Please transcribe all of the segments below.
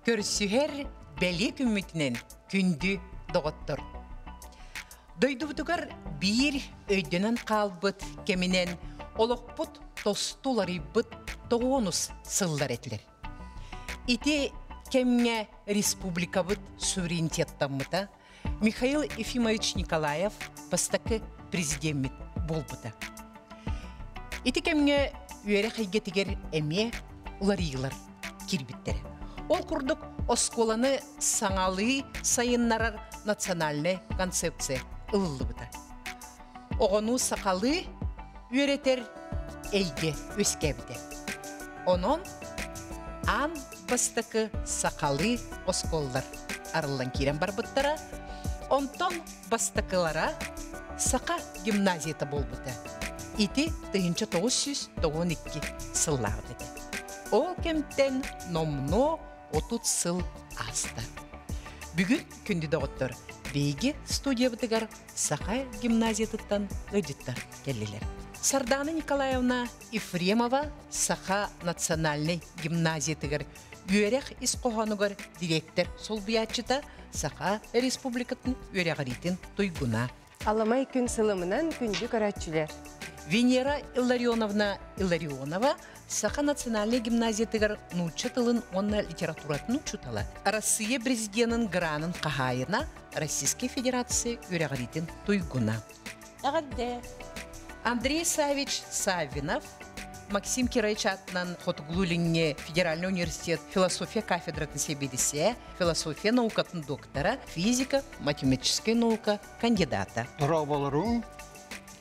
Көрсүһэр бэлиэ күммүтүнэн күндү доҕоттор! Дойдубутугар биир өйдөнөн хаалбыт кэминэн олохпут тосту уларыйбыт тоҕуонус сыллар этилэр. Ити кэмҥэ республикабыт суверенитеттаммыта, Михаил Ефимович Николаев бастакы президеммит буолбута. Ити кэмҥэ үөрэх эйгэтигэр эмиэ уларыйыылар киирбиттэрэ. Ол курдук оскуоланы саҥалыы сайыннарар национальнай концепция ылыллыбыта. Оҕону сахалыы үөрэтэр эйгэ үөскээбитэ. Онон аан бастакы сахалыы оскуолалар арыллан киирэн барбыттара. Онтон бастакылара Саха гимназията буолбута. Ити 1992 сыллааҕыт этэ. Ол кэмтэн номнуо 30 сыл ааста. Бүгүн, күндү доҕоттор, биһиги студиябытыгар Саха гимназиятыттан ыалдьыттар кэллилэр. Сардаана Николаевна Ефремова Саха национальнай гимназиятыгар үөрэх ис хоһоонугар дириэктэр солбуйааччыта, Саха Республикатын үөрэҕириитин туйгуна. Аламай күн сылымынан күндү көрөөччүлэр! Венера Илларионовна Илларионова Саха национальнай гимназиятыгар нуучча тылын уонна литературатын учуутала, Россия президенин гранын хаһаайына, Российской Федерация үөрэҕириитин туйгуна. Эҕэрдэ! Андрей Савич Саввинов, Максим Кирович аатынан Хотугулуу-Илиҥҥи федеральный университет философия кафедратын сэбиэдиссэйэ, философия наукатын доктора, физика, математическай наука кандидата. Дорооболоруҥ,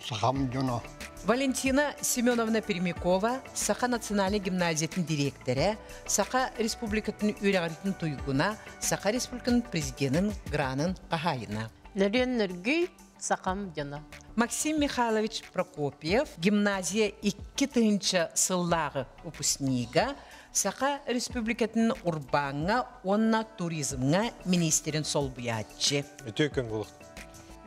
сахам дьоно. Валентина Семеновна Пермякова, Саха национальнай гимназиятын дириэктэрэ, Саха Республикатын үөрэҕиритин туйгуна, Саха Республикатын президенин гранын хаһаайына. Нөрүөн Нөргүй, сахам дьоно. Максим Михайлович Прокопьев, гимназия 2000 сыллааҕы выпускнига, Саха Республикатын урбааҥҥа уонна туризмҥа министрин солбуйааччы. Үтүө күн буолуохтун.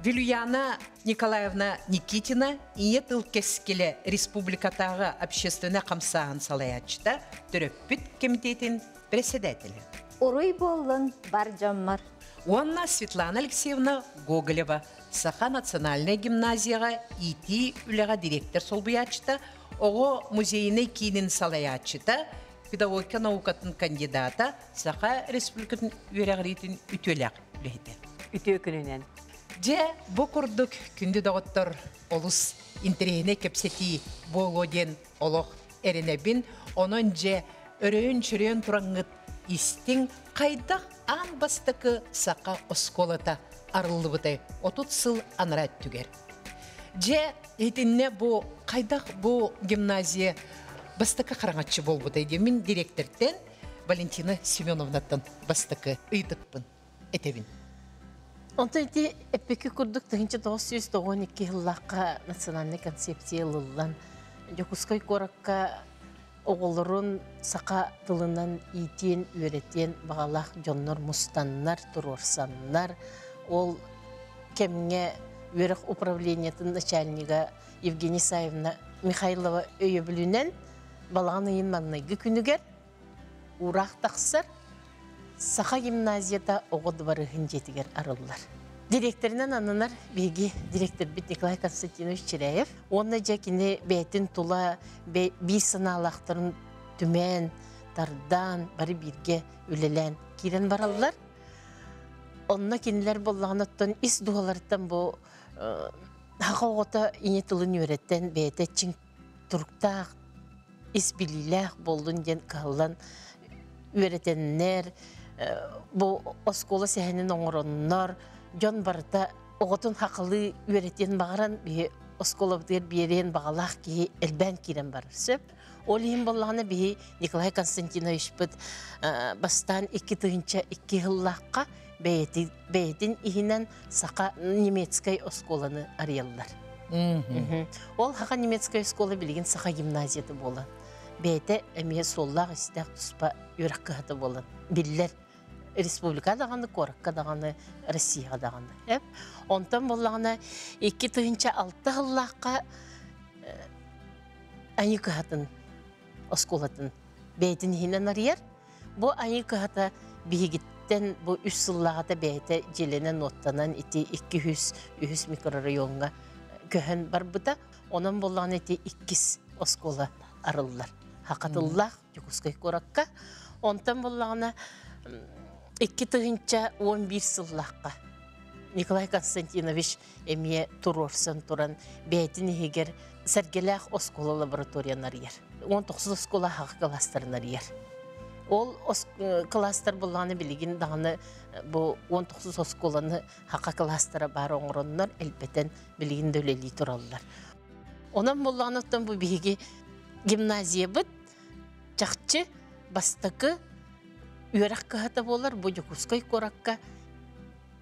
Вилюяна Николаевна Никитина Ийэ тыл кэскилэ республикатааҕы общественнай хамсааһын салайааччыта, төрөппүт кэмитиэтин председателэ. Уруй буоллун бар дьоммор. Уонна Светлана Алексеевна Гоголева Саха национальнай гимназияҕа иитии үлэҕэ дириэктэр солбуйааччыта, оҕо музейнай киинин салайааччыта, педагогика наукатын кандидата, Саха Республикатын үөрэҕириитин үтүөлээх үлэһитэ. Үтүө күнүнэн. Дьэ, бу курдук күндү доҕоттор олус интэриэһинэй кэпсэтии буолуо диэн олох эрэнэбин. Онон дьэ, өрөйөн-чөрөйөн тураҥҥыт истиҥ, хайдах аан бастакы саха оскуолата арыллыбытай 30 сыл анараа өттүгэр. Дьэ, итиннэ бу хайдах бу гимназия бастакы хараҥаччы буолбутай диэн мин дириэктэртэн Валентина Семеновнаттан бастакы ыйытыкпын этэбин. Онтон ити эппикки курдук 1992 сыллаахха национальнай концепция ылыллан Дьокуускай куоракка оҕолорун саха тылынан иитиэн, үөрэтиэн баҕалаах дьоннор мустаннар, туруорсаннар, ол кэмҥэ үөрэх управлениетын начальнига Евгения Исаевна Михайлова өйөбүлүнэн балаҕан ыйын маҥнайгы күнүгэр уураах тахсар Саха гимназията оҕо дыбарыһын дьиэтигэр арыллар. Дириэктэринэн ананар биһиги дириэктэрбит Николай Константинович Чиряев уонна дьэ кини бэйэтин тула биир санаалаахтарын түмэн, тардан, бары бииргэ үлэлээн киирэн бараллар. Онно кинилэр буоллаҕына оттон ис дууһаларыттан бу саха оҕото ийэ тылын үөрэтэн бэйэтэ чиҥ туруктаах, ис билиилээх буоллун диэн кыһаллан үөрэтэннэр, бу оскуола сэһэнин оҥороннор, дьон барыта оҕотун хахалыы үөрэтиэн баҕаран биһи оскуолабытыгар биэриэн баҕалаах киһи элбээн киирэн барар сөп. Ол иһин буоллаҕына биһи Николай Константиновичпыт бастаан 2002 сыллаахха бэйэтин иһинэн саха немецкэй оскуоланы арыйаллар. Ол саха немецкэй оскуола билигин саха гимназията буолан бэйэтэ эмиэ суоллаах-истээх туспа үөрэх кыһата буолан биллэр республика даҕаны, куоракка даҕаны, Россияҕа даҕаны. Онтон буоллаҕына 2006 сыллаахха Айыы кыһатын оскуолатын бэйэтин иһинэн арыйар. Бу Айыы кыһата Биһигиттэн бу үс сыллааҕыта бэйэтэ дьиэлэнэн-уоттанан ити 203 микрорайоҥҥа көһөн барбыта. Онон буоллаҕына ити иккис оскуола арыллар. Хакатыллаах Дьокуускай куоракка. Онтон буоллаҕына 2011 сыллаахха Николай Константинович эмиэ туруорсан туран бэйэтин иһигэр Сэргэлээх оскуола лабораторияны арыйар. 19 оскуола аһаҕас кылаастарын арыйар. Ол кылаастар буллаҕына билигин даҕаны бу 19 оскуоланы хака кылаастара баар оҥороннор элбэтэн билигин да үлэлии тураллар. Онон буоллаҕына оттон бу биһиги гимназиябыт чахчы бастакы үөрэх кыһата буолар бу Дьокуускай куоракка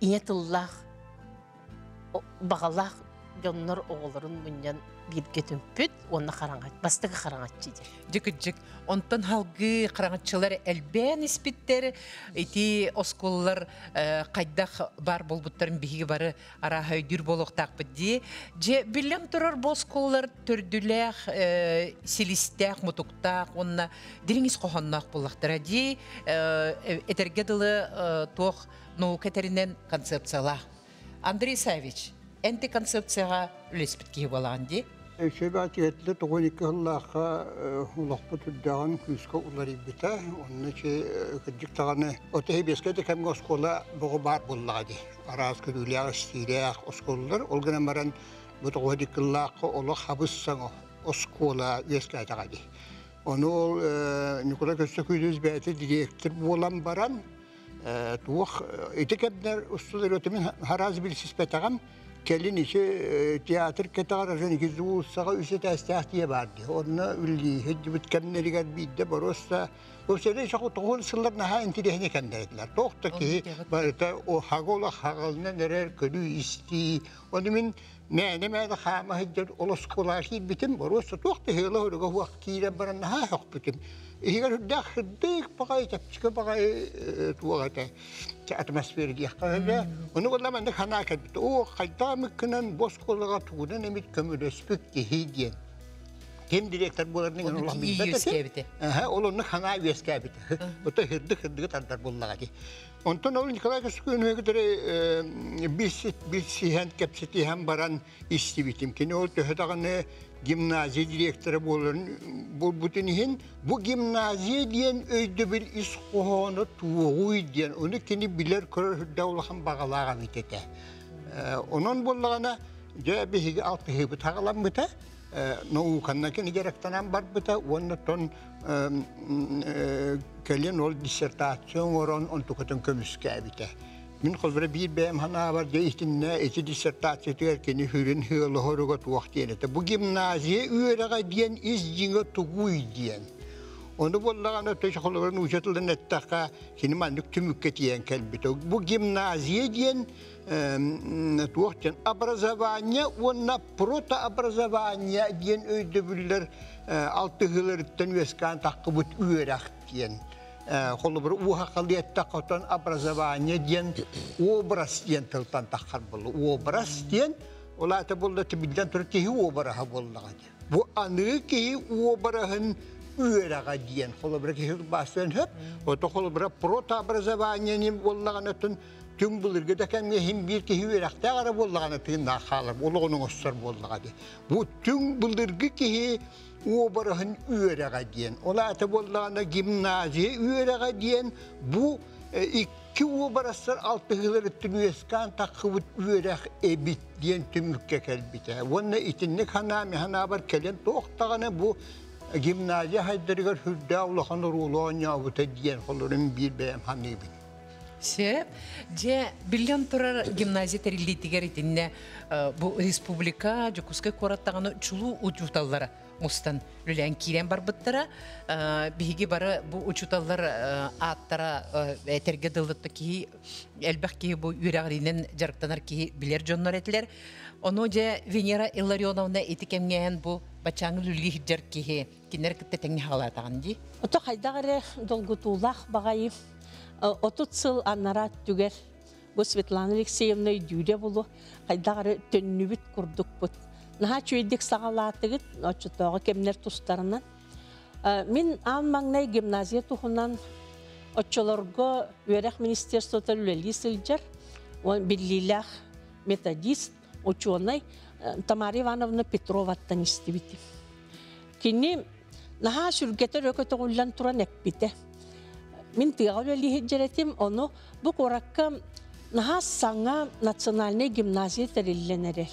ийэ тыллаах баҕалаах дьоннор оҕолорун мунньан бииргэ түмпүт уонна хараҥа бастакы хараҥаччы диэн. Дьикидьик. Онтон халгыы хараҥаччылар элбээн испиттэр. Ити оскуолалар хайдах баар буолбуттарын биһиги бары арааһа өйдүүр буолуохтаахпыт дии. Дьэ, биллэн турар бу оскуолалар төрдүлээх, силистээх, мутуктаах уонна дириҥ ис хоһоонноох буоллахтара дии. Этэргэ дылы туох наука этэринэн концепциялаах. Андрей Савич, эн ти концепцияҕа үлэспит киһи буолаҕын дии. Үчүгэй тигэтлэ тоҕо икки сыллаахха олохпут үрдээҕин күүскэ уларыйбыта. Онно чи кырдьык даҕаны оту биэскэ да кэмҥэ оскуола боҕо баар буоллаҕа дии. Араас көрүүлээх, истиилээх оскуолалар. Ол гынан баран бу тоҕо икки олох хабыс саҥа оскуола үөскээтэҕэ дии. Ону ол Ньукулай Көстөкүүнүс бэйэтэ дириэктэр буолан баран туох ити кэмнэр устулар хараас билсиспэтэҕим кэлин ити театр кэтэҕэр атын икки уулуссаҕа үс этээстээх дьиэ баар дии онно үлэлии сылдьыбыт кэмнэригэр биирдэ боруоста Өсөлө тоҕун сыллар наһаа интириэһинэй кэмнэр этилэр. Туох да киһи барыта хагола хагалынан эрэр көрүү истии. Ону мин мээнэ-мээнэ хаама сылдьар ол оскуолаҕа киирбитим, боруоста туох да ыһыала-хоруга суох киирэн баран наһаа сөхпүтүм. Иһигэр үрдээх сырдык баҕайы, чэпчэки баҕайы туох этэ, атмосфера диэххэ сөбө. Ону буолла маннык санаа кэлбит. Оо, хайдах эмиккинэн бу оскуолаҕа тугунан эмит көмөлөспүт киһи диэн. Ким директор буоларын Оннук улахан ии билбэт этим. үөскээбитэ. Ол оннук санаа үөскээбитэ. Ото сырдык-сырдыгы тардар буоллаҕа дии. Онтон ол Николай Көстөкүүнүгүтэрэ билсиһэн, кэпсэтиһэн баран истибитим. Кини ол төһө даҕаны гимназия директора буоларын буолбутун иһин, бу гимназия диэн өйдөбүл ис хоһооно туоҕуй диэн, ону кини билэр-көрөр үрдэ улахан баҕалаах эбит этэ. Онон буоллаҕына, дьэ биһиги алтыһыыбыт хаҕаламмыта, науканна кини дьарыктанан барбыта уонна тон кэлин ол диссертация оҥорон онтукатын көмүскээбитэ. Мин холбура биир бэйэм санаабар дьэ итиннэ ити диссертациятыгар кини хүрүн ыалоһоруга туох диэн этэ. Бу гимназия үөрэҕэ диэн ис дьиҥэ тугуй диэн. Ону буоллаҕына өтө холобура нуучча тылын эттэххэ кини маннык түмүккэ тиийэн кэлбитэ. Бу гимназия диэн туох диэн образование уонна протообразование диэн өйдөбүллэр алтыһыыларыттан үөскээн таххыбыт үөрэх диэн холобур уһахалыатта хотон образование диэн образ диэн тылтан таххар буолла образ диэн ол аата буолла тибиллэн турар киһи обраһа буоллаҕа диэн бу аныгы киһи обраһын үөрэҕэ диэн холобура киһи тылбаастыан сөп ото холобура протообразование буоллаҕына түҥ былыргы да кэмҥэ иһин биир киһи үөрэхтээх эрэ буоллаҕына тыыннаах хаалар, олоҕун оҥостор буоллаҕа дии. Бу түҥ былыргы киһи уобараһын үөрэҕэ диэн. Ол аата буоллаҕына гимназия үөрэҕэ диэн бу икки уобарастар алтыһыыларыттан үөскээн таххыбыт үөрэх эбит диэн түмүккэ кэлбитэ. Уонна итинник санаа санаабар кэлэн туох даҕаны бу гимназия хайдарыгар сүрдээх улахан оруолу оонньообута диэн холорун биир бэйэм саныыбын. Сөп. Дьэ, биллэн турар гимназия тэриллиитигэр итиннэ бу республика Дьокуускай куораттаҕаны чулуу учууталлара мустан үлэлээн киирэн барбыттара. Биһиги бары бу учууталлар ааттара этэргэ дылы киһи элбэх киһи бу үөрэҕириинэн дьарыктанар киһи билэр дьоннор этилэр. Ону дьэ Венера Илларионовна ити кэмҥэ бу баччааҥы үлэлии сылдьар киһи кинилэр кытта тэҥҥэ хаалаатаҕын дии. Ото хайдах эрэ долгутуулаах баҕайы 30 сыл анараа өттүгэр бу Светлана Алексеевна өйдүүрэ булу хайдах эрэ төннүбүт курдукпут. Наһаа үчүгэйдик саҕалаатыгыт оччотооҕу кэмнэр тустарынан. Мин аан маҥнай гимназия туһунан Оччолорго үөрэх министерствота үлэлии сылдьар, биллиилээх методист, учуонай Тамара Ивановна Петроваттан истибитим. Кини наһаа сүргэтэ өрө көтөҕүллэн туран эппитэ. Мин тыаҕа үлэлии сылдьар этим, ону бу куоракка наһаа саҥа национальнай гимназия тэриллэн эрэр.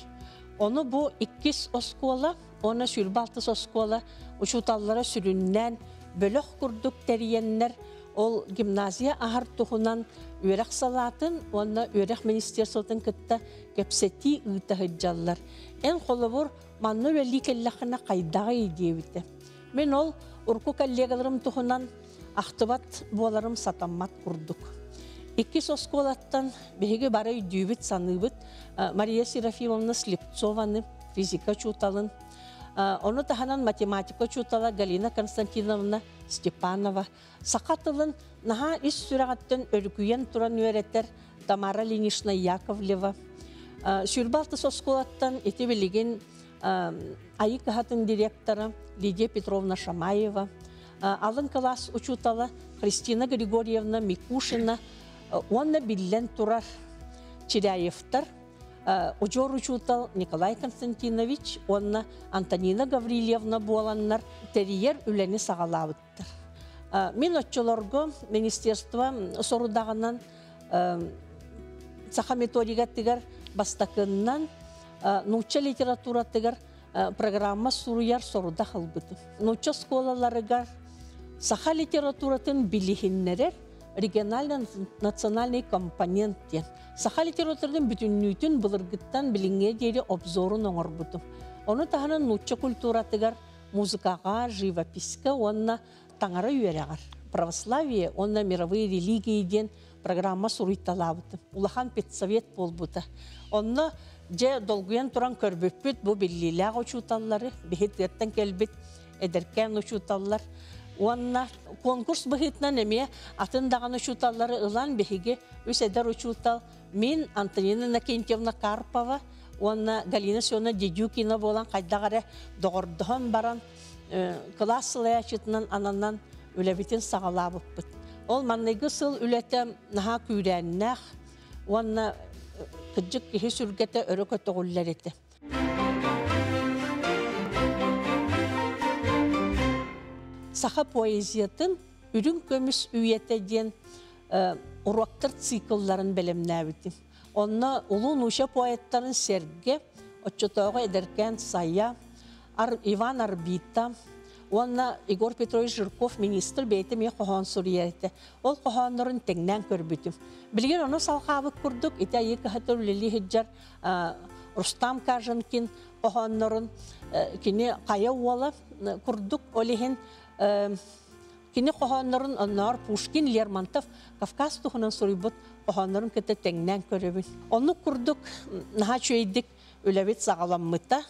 Ону бу иккис оскуола уонна 26 оскуола учууталлара сүрүннээн бөлөх курдук тэрийэннэр ол гимназия аһар туһунан үөрэх салаатын уонна үөрэх министерствотын кытта кэпсэтии ыыта сылдьаллар. Эн холобур манна үлэлии кэллэххинэ хайдаҕый диэбитэ. Мин ол урукку коллегаларым туһунан ахтыбат буоларым сатаммат курдук. Иккис оскуолаттан биһиги бары өйдүүбүт, саныыбыт Мария Серафимовна Слепцованы, физика учууталын, ону таһынан математика учуутала Галина Константиновна Степанова, саха тылын наһаа ис сүрэҕиттэн өрүкүйэн туран үөрэтэр Тамара Ильинична Яковлева, 26 оскуолаттан ити билигин Айыы кыһатын директора Лидия Петровна Шамаева, алын кылаас учуутала Христина Григорьевна Микушина уонна биллэн турар Чиряевтар, удьуор учуутал Николай Константинович уонна Антонина Гаврильевна буоланнар тэрийэр үлэни саҕалаабыттар. Мин оччолорго министерство сорудаҕынан саха методикатыгар бастакыннан нуучча литературатыгар программа суруйар сорудах ылбытым. Нуучча оскуолаларыгар саха литературатын билиһиннэрэр региональный национальный компонент диэн. Саха литературатын бүтүннүүтүн былыргыттан билиҥҥэ диэри обзорун оҥорбутум. Ону таһынан нуучча культуратыгар музыкаҕа, живописька уонна таҥара үөрэҕэр православие уонна мировые религии диэн программа суруйталаабытым. Улахан педсовет буолбута. Онно дьэ долгуйан туран көрбүппүт бу биллиилээх учууталлары, биһи тыаттан кэлбит эдэркээн учууталлар. Уонна конкурс быһыытынан эмиэ атын даҕаны учууталлары ылан биһиги үс эдэр учуутал мин Антонина Иннокентьевна Карпова уонна Галина Семеновна Дедюкина буолан хайдах эрэ доҕордоһон баран кылаас салайааччытынан ананан үлэбитин саҕалаабыппыт. Ол манныгы сыл үлэтэ наһаа күүрээннээх уонна кырдьык киһи сүргэтэ өрө көтөҕүллэр этэ. Саха поэзиятын үрүҥ көмүс үйэтэ диэн уруоктар циклларын бэлэмнээбитим. Онно улуу нууча поэттарын сэргэ оччотооҕу эдэркээн Сайа, Иван Арбита уонна Егор Петрович Жирков министр бэйэтэ эмиэ хоһоон суруйар этэ. Ол хоһооннорун тэҥнээн көрбүтүм. Билигин ону салҕаабыт курдук ити айыы кыһата үлэлии сылдьар Рустам Каженкин хоһооннорун кини хайа уола курдук ол иһин кини хоһооннорун онноор Пушкин, Лермонтов Кавказ туһунан суруйбут хоһооннорун кытта тэҥнээн көрөбүн. Оннук курдук наһаа үчүгэйдик үлэбит саҕаламмыта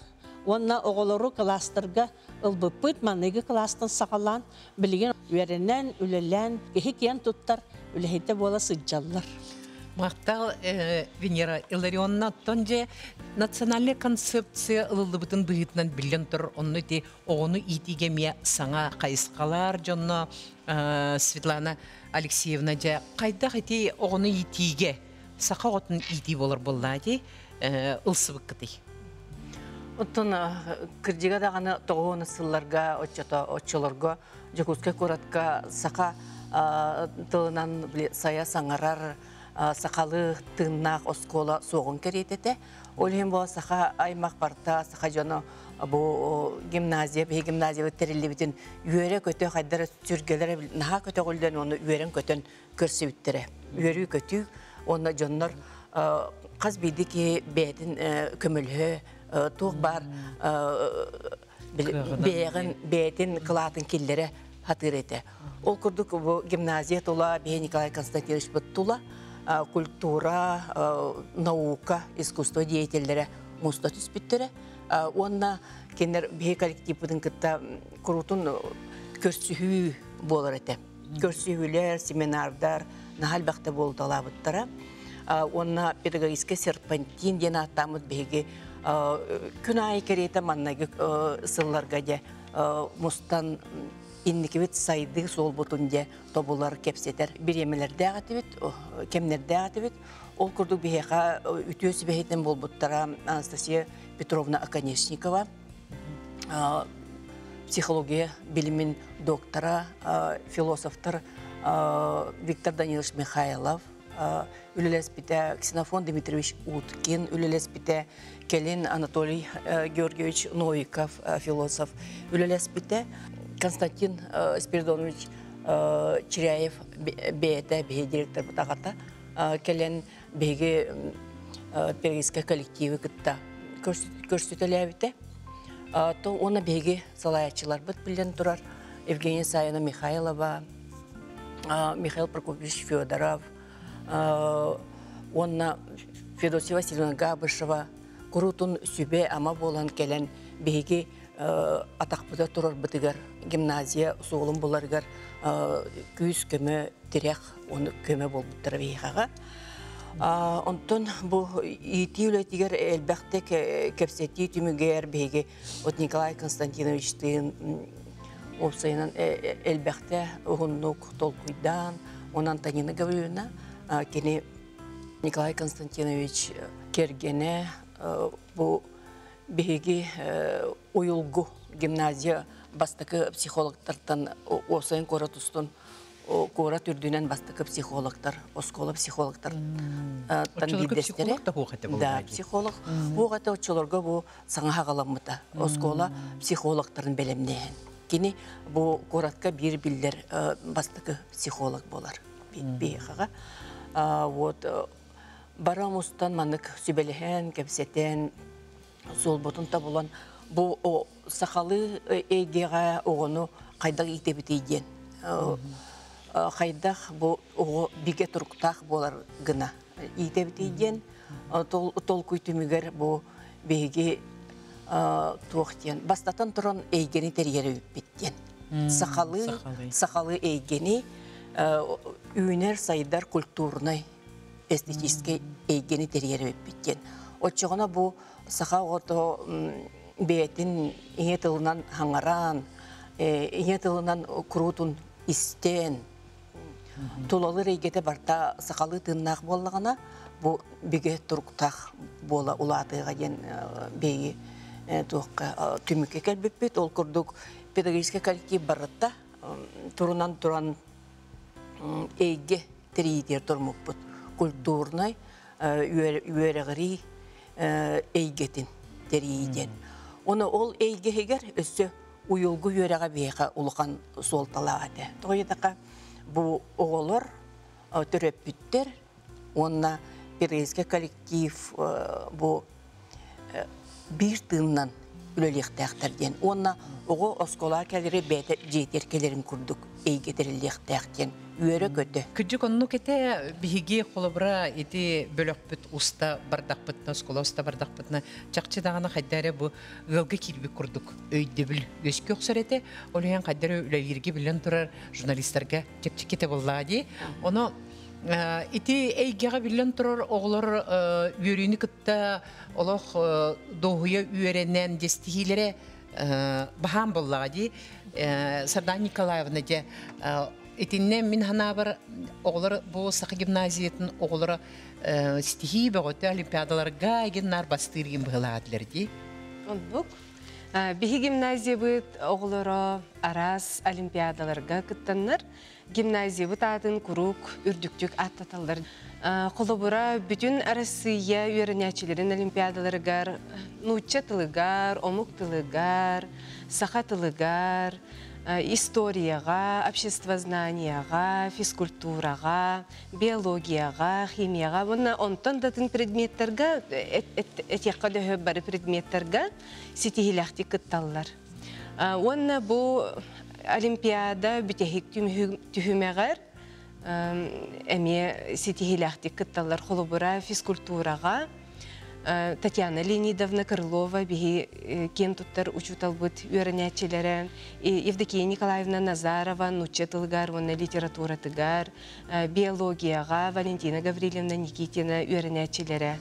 уонна оҕолору кылаастарга ылбыппыт маныгы кылаастан саҕалаан билигин үөрэнэн, үлэлээн киһи киэн туттар үлэһитэ буола сылдьаллар. Махтал Венера Илларионовна, оттон дьэ национальная концепция ылыллыбытын быһыытынан биллэн турар, онно ити оҕону иитиигэ эмиэ саҥа хайысхалар дьонно Светлана Алексеевна дьэ хайдах ити оҕону иитиигэ саха оҕотун иитии буолар буоллаа ити ылсыбыккытый? Оттон кырдьыга даҕаны тоҕуһуон сылларга оччото оччолорго Дьокуускай куоратка саха тылынан сайа саҥарар сахалыы тыыннаах оскуола суоҕун кэриэтэтэ. Ол иһин бу саха аймах барта саха дьоно бу гимназия биһи гимназиябыт тэриллибитин үөрэ-көтө хайдара сүргэлэрэ наһаа көтөҕүллэн уонна үөрэн-көтөн көрсүбүттэрэ. Үөрүү-көтүү уонна дьоннор хас биирдии киһи бэйэтин көмөлөһө туох баар бэйэҕин бэйэтин кылаатын киллэрэ сатыыр этэ. Ол курдук бу гимназия тула биһи Николай Константинович тула культура, наука, искусство деятеллэрэ муста түспүттэрэ. Уонна кинилэр биһи коллективпытын кытта куруутун көрсүһүү буолар этэ. Көрсүһүүлэр, семинардар наһаа элбэхтэ буолуталаабыттара. Уонна педагогический серпантин диэн ааттааммыт биһиги күн аайы кэриэтэ маннайгы сылларга дьэ мустан Инникибит сайдыы суолбутун дьэ тобулар, кэпсэтэр бириэмэлэрдээх этибит, кэмнэрдээх этибит. Ол курдук биһиэхэ үтүө сүбэһитин буолбуттара Анастасия Петровна Оконешникова, психология билимин доктора, философтар Виктор Данилович Михайлов, үлэлэспитэ Ксенофон Дмитриевич Уткин үлэлэспитэ, кэлин Анатолий Георгиевич Новиков философ үлэлэспитэ, Константин Спиридонович Чиряев бэйэтэ биһи директорбыт аҕата кэлэн биһиги педагогическай коллективы кытта көрсүтэлээбитэ. То уонна биһиги салайааччыларбыт биллэн турар Евгения Саина Михайлова, Михаил Прокопьевич Федоров уонна Федосия Васильевна Габышева куруутун сүбэ-ама буолан кэлэн биһиги атахпыта турарбытыгар гимназия суолун буларыгар күүс-көмө тирэх уонна көмө буолбуттара биһиэхэҕэ. Онтон бу иитии үлэтигэр элбэхтик кэпсэтии түмүгэр биһиги вот Николай Константиновичтыын уопсайынан элбэхтэ уһуннук толкуйдаан, он Антонина Гавриловна кини Николай Константинович кэргэнэ бу биһиги уйулгу гимназия бастакы психологтартан уопсайын куорат устун куорат үрдүнэн бастакы психологтар, оскуола психологтар биирдэстэрэ. Да, психолог. Бу этэ оччолорго бу саҥа хаҕаламмыта. Оскуола психологтарын бэлэмнээһин. Кини бу куоратка биир биллэр бастакы психолог болар. Биһиэхэҕэ. Вот бара мустан маннык сүбэлэһэн, кэпсэтэн, суолбутун табылан бу сахалыы эйгэҕэ оҕону хайдах иитэбитий диэн хайдах бу оҕо бигэ туруктаах буолар гына иитэбитий диэн толкуй түмүгэр бу биһиги туох диэн бастатан туран эйгэни тэрийэр эбиппит диэн сахалыы сахалыы эйгэни үүнэр сайдар культурнай эстетическэй эйгэни тэрийэр эбиппит диэн оччоҕуна бу саха оҕото бэйэтин ийэ тылынан хаҥараан, ийэ тылынан куруутун истэн, тулалыр эйгэтэ барта сахалыы тыыннаах буоллаҕына, бу бигэ туруктаах буола улаатыаҕа диэн биһиги туохха түмүккэ кэлбиппит. Ол курдук педагогическай коллектив барыта турунан туран эйгэ тэрийиитигэр турмуппут. Культурнай үөрэҕирии эйгэтин тэрийии диэн. Оны ол эйгэһигэр өссө уйулгу үөрэҕэ биһиэхэ улахан суолталаах этэ. Тоҕо диэтэххэ, бу оҕолор төрөппүттэр уонна педагогическай коллектив бу биир тыынынан үлэлиэхтээхтэр диэн. Уонна оҕо оскуолаҕа кэлэри бэйэтэ дьиэтигэр кэлэрин курдук эйгэ тэриллиэхтээх диэн үөрэ-көтө. Кырдьык оннук этэ биһиги холобура ити бөлөхпүт уста бардахпытына, оскуола уста бардахпытына чахчы даҕаны хайда эрэ бу ыалга киирбит курдук өйдөбүл үөскүү охсор этэ. Ол иһин хайда эрэ үлэлииргэ биллэн турар журналистарга чэпчэки буоллаҕа дии. Ону ити эйгэҕэ биллэн турар оҕолор үөрүүнү кытта олох дуоһуйа үөрэнэн дьэстиһиилэрэ баһаам буоллаҕа дии. Сардаана Николаевна дьэ итиннэ мин ханаабар оҕолор бу Саха гимназиятын оҕолоро ситиһии бөҕөтө олимпиадаларга эгин наар бастыыр гин быһылаатылар дии. Оннук. Биһи гимназиябыт оҕолоро араас олимпиадаларга кыттаннар, гимназиябыт аатын куруук үрдүктүк ааттаталлар. Холобура, бүтүн Арассыыйа үөрэнээччилэрин олимпиадаларыгар нуучча тылыгар, омук тылыгар, саха тылыгар, историяҕа, обществознанияҕа, физкультураҕа, биологияҕа, химияҕа уонна онтон да атын предметтарга этиэххэ дөһө бары предметтарга ситиһиилээхтик кытталлар. Уонна бу олимпиада бүтэһик түһүмэҕэр эмиэ ситиһиилээхтик кытталлар. Холобура, физкультураҕа Татьяна Леонидовна Крылова биһи киэн туттар учууталбыт үөрэнээччилэрэ Евдокия Николаевна Назарова нуучча тылыгар уонна литературатыгар, биологияҕа Валентина Гаврильевна Никитина үөрэнээччилэрэ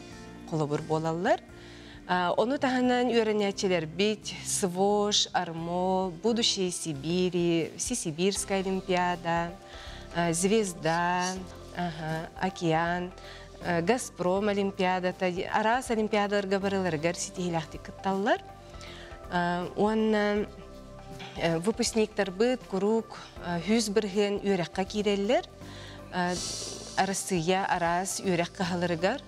холобур буолаллар. Ону таһынан үөрэнээччилэрбит СВОШ, АРМО, Будущее Сибири, Всесибирская олимпиада, Звезда, Океан, Газпром олимпиадата, араас олимпиадаларга барыларыгар ситиһиилээхтик кытталлар. Уонна выпускниктарбыт куруук 100% үөрэххэ киирэллэр. Арассыыйа араас үөрэх кыһаларыгар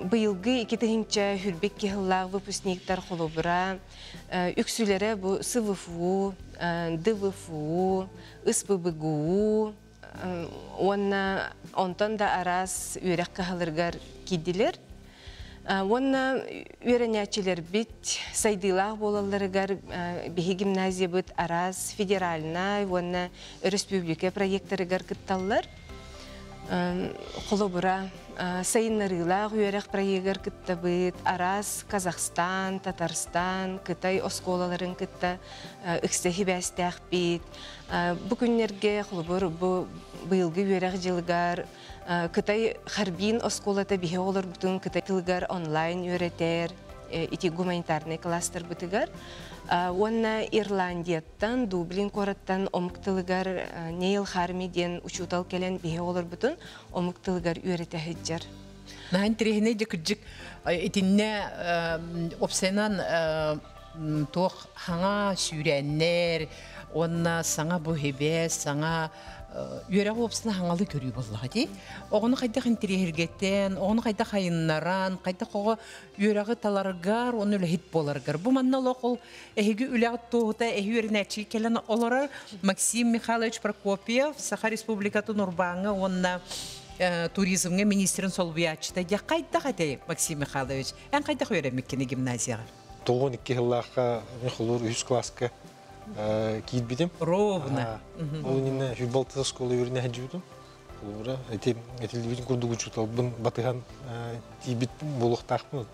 быйылгы 2022 сыллаах выпускниктар холобура үксүлэрэ бу СВФУ, ДВФУ, СПБГУ уонна онтон да араас үөрэх кыһаларыгар киирдилэр. Уонна үөрэнээччилэрбит сайдыылаах буолалларыгар биһи гимназиябыт араас федеральнай уонна өрөспүүбүлүкэ проектарыгар кытталлар. Холобура, сайыннарыылаах үөрэх проегар кыттабыт, араас Казахстан, Татарстан, Кытай оскуолаларын кытта ыкса хибээстээхпит. Бу күннэргэ холобур бу быйылгы үөрэх дьылыгар Кытай Харбин оскуолата биһи оҕолорбутун кытай тылыгар онлайн үөрэтэр, ити гуманитарнай класстарбытыгар. Уонна Ирландияттан, Дублин куораттан омук тылыгар Нейл Харми диэн учуутал кэлэн биһи оҕолорбутун омук тылыгар үөрэтэ сылдьар. Наһаа интэриэһинэй дьэ кырдьык итиннэ опсайынан туох хаҥа сүүрээннэр уонна саҥа бу хибэ саҥа үөрэх уопсана хаҥалы көрүү буоллаҕа дии. Оҕону хайдах интэриэһиргэтэн, оҕону хайдах айыннаран, хайдах оҕо үөрэҕи таларгар, уонна үлэһит буоларгар. Бу манна олох ол эһиги үлэҕит туоһута эһи үөрэнээччи кэлэн олорор Максим Михайлович Прокопьев, Саха Республикатын урбааҥҥа уонна туризмҥа министрин солбуйааччыта. Дьэ хайдах этэй, Максим Михайлович? Эн хайдах үөрэммиккини гимназияҕа? 92 сыллаахха мин холуур үһүс класска киирбитим. Ровно. Ол иннинэ футбол школа үөрэнэ сылдьыбытым. Холобура, ити этиллибитин курдук учууталбын батыһан тиийбит буолуохтаахпын.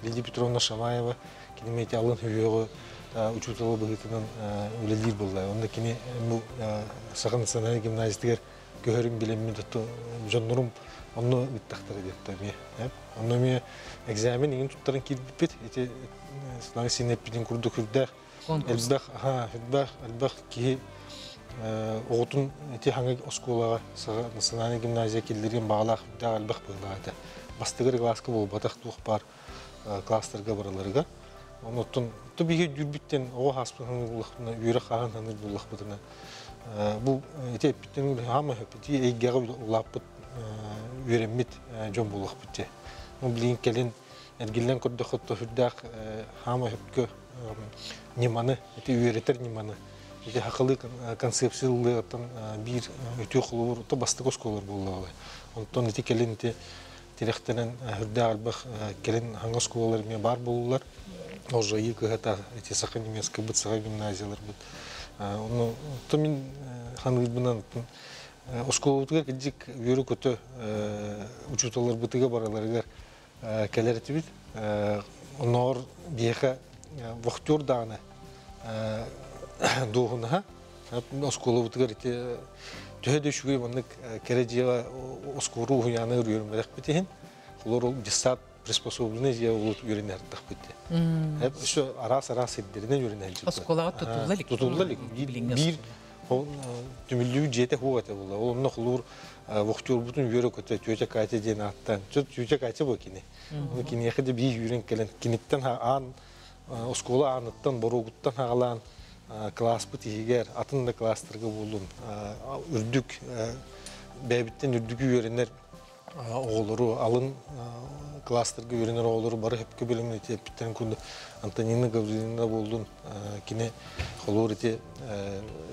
Лидия Петровна Шамаева кини ити алын сүһүөҕү учуутала быһыытынан үлэлиир буолла. Онно кини бу Саха национальнай гимназиятыгар көһөрүн билэммин дьоннорум онно ыыттахтара диэтэ эмиэ. Онно эмиэ экзамен иҥин туттаран киирбиппит. Ити Светлана Синеппитин курдук үрдээх элбэх элбэх элбэх киһи оҕотун ити хаҥа оскуолаҕа национальнай гимназия киллэриэн баҕалаах үрдээх элбэх быһыылаах этэ. Бастыгыр класска буолбатах туох баар класстарга бараларыгар. Оннуттан ту биһи дүүрбүттэн оҕо хааспытын буллахпытына, үөрэх хааһын саныыр буллахпытына бу ити эппиттэн хаама ити эйгэҕэ улааппыт үөрэммит дьон буолуохпут дии. Бу билигин кэлин эргиллэн көрдөххө үрдээх хаама өпкө ньыманы, ити үөрэтэр ньыманы, ити хахылыы концепция ыллыаттан биир үтүө холобур бастакы оскуолалар буоллаҕа. Онтон ити кэлин ити тирэхтэнэн үрдээх элбэх кэлин хаҥа оскуолалар эмиэ баар буоллулар. Ожайыы кыһата ити саха немецкий быт саха гимназияларбыт. Ону то мин ханыырбынан оскуолабытыгар кырдьык үөрү-көтө учууталларбытыгар бараларыгар кэлэр этибит. Оннооҕор биһиэхэ вахтер даҕаны дуоһунаһа оскуолабытыгар ити төһө да үчүгэй маннык кэрэ дьиэҕэ оскуола уһуйааны үөрэммэтэхпит иһин олор ол детсад приспособленный дьиэ улут үөрэнэртэхпит дии. Өссө араас-араас сирдэринэн үөрэнэ сылдьыбыт. Оскуолаҕа тутулла илик. Тутулла илик. Биир түмүллүү дьиэтэ хуох этэ буолла. Ол онно холуур вахтербутун үөрэ көтө тетя Катя диэн ааттаан. Тетя Катя бу кини. Оны киниэхэ да биир үүрэн кэлэн киниттэн аан оскуола ааныттан боруогуттан хаҕалаан класспыт иһигэр атын да класстарга буоллун үрдүк бэйэбиттэн үрдүк үөрэнэр оҕолору алын класстарга үөрэнэр оҕолору бары хөпкө билимин ити эппиттэрин курдук Антонина Гавриловна буоллун кини холуур ити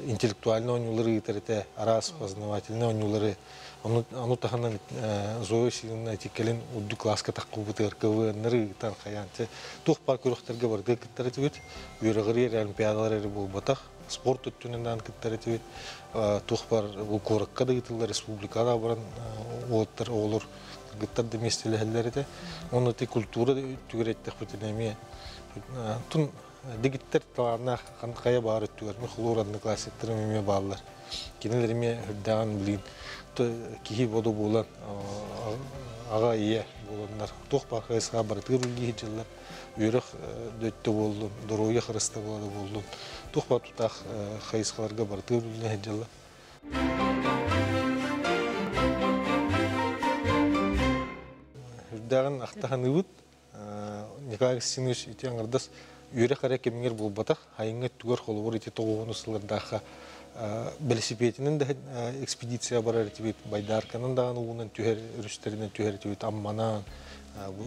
интеллектуальный оонньуулары ыытар этэ араас познавательный оонньуулары ону таһынан Зоя Васильевна ити кэлин үрдүк класска таххыбытыгар КВНнары ыытан хайаан туох баар күрэхтэргэ барыга кыттар этибит үөрэҕириэр олимпиадалар эрэ буолбатах спорт өттүнэн кыттар этибит туох бар бу куоракка да ыытыллар республикаҕа баран уолаттар оҕолор кыргыттар да миэстэлэһэллэр этэ онно ити культура өттүгэр эттэхпитинэ эмиэ тун дэгиттэр талааннаах хайа баар өттүгэр михлур одноклассниктарым эмиэ бааллар кинилэр эмиэ үрдээҕин билигин киһи бодо буолан Аҕа ийэ буоланнар туох баар хайысхаҕа барытыгар үлэлии сылдьаллар. Үөрэх да өттө буоллун, доруобуйа харыстабыла да буоллун, туох баар тутаах хайысхаларга барытыгар үлэлии сылдьаллар. Үрдээҕин ахтаһаныыбыт. Николай Константинович ити аҥардас үөрэх эрэ кэмигэр буолбатах, айыҥҥа өттүгэр холобур ити тоҕуһуну сыллардаахха бэлисипиэтинэн да экспедиция барар этибит, байдаарканан даҕаны уунан түһэр өрүстэринэн түһэр этибит, Амманан,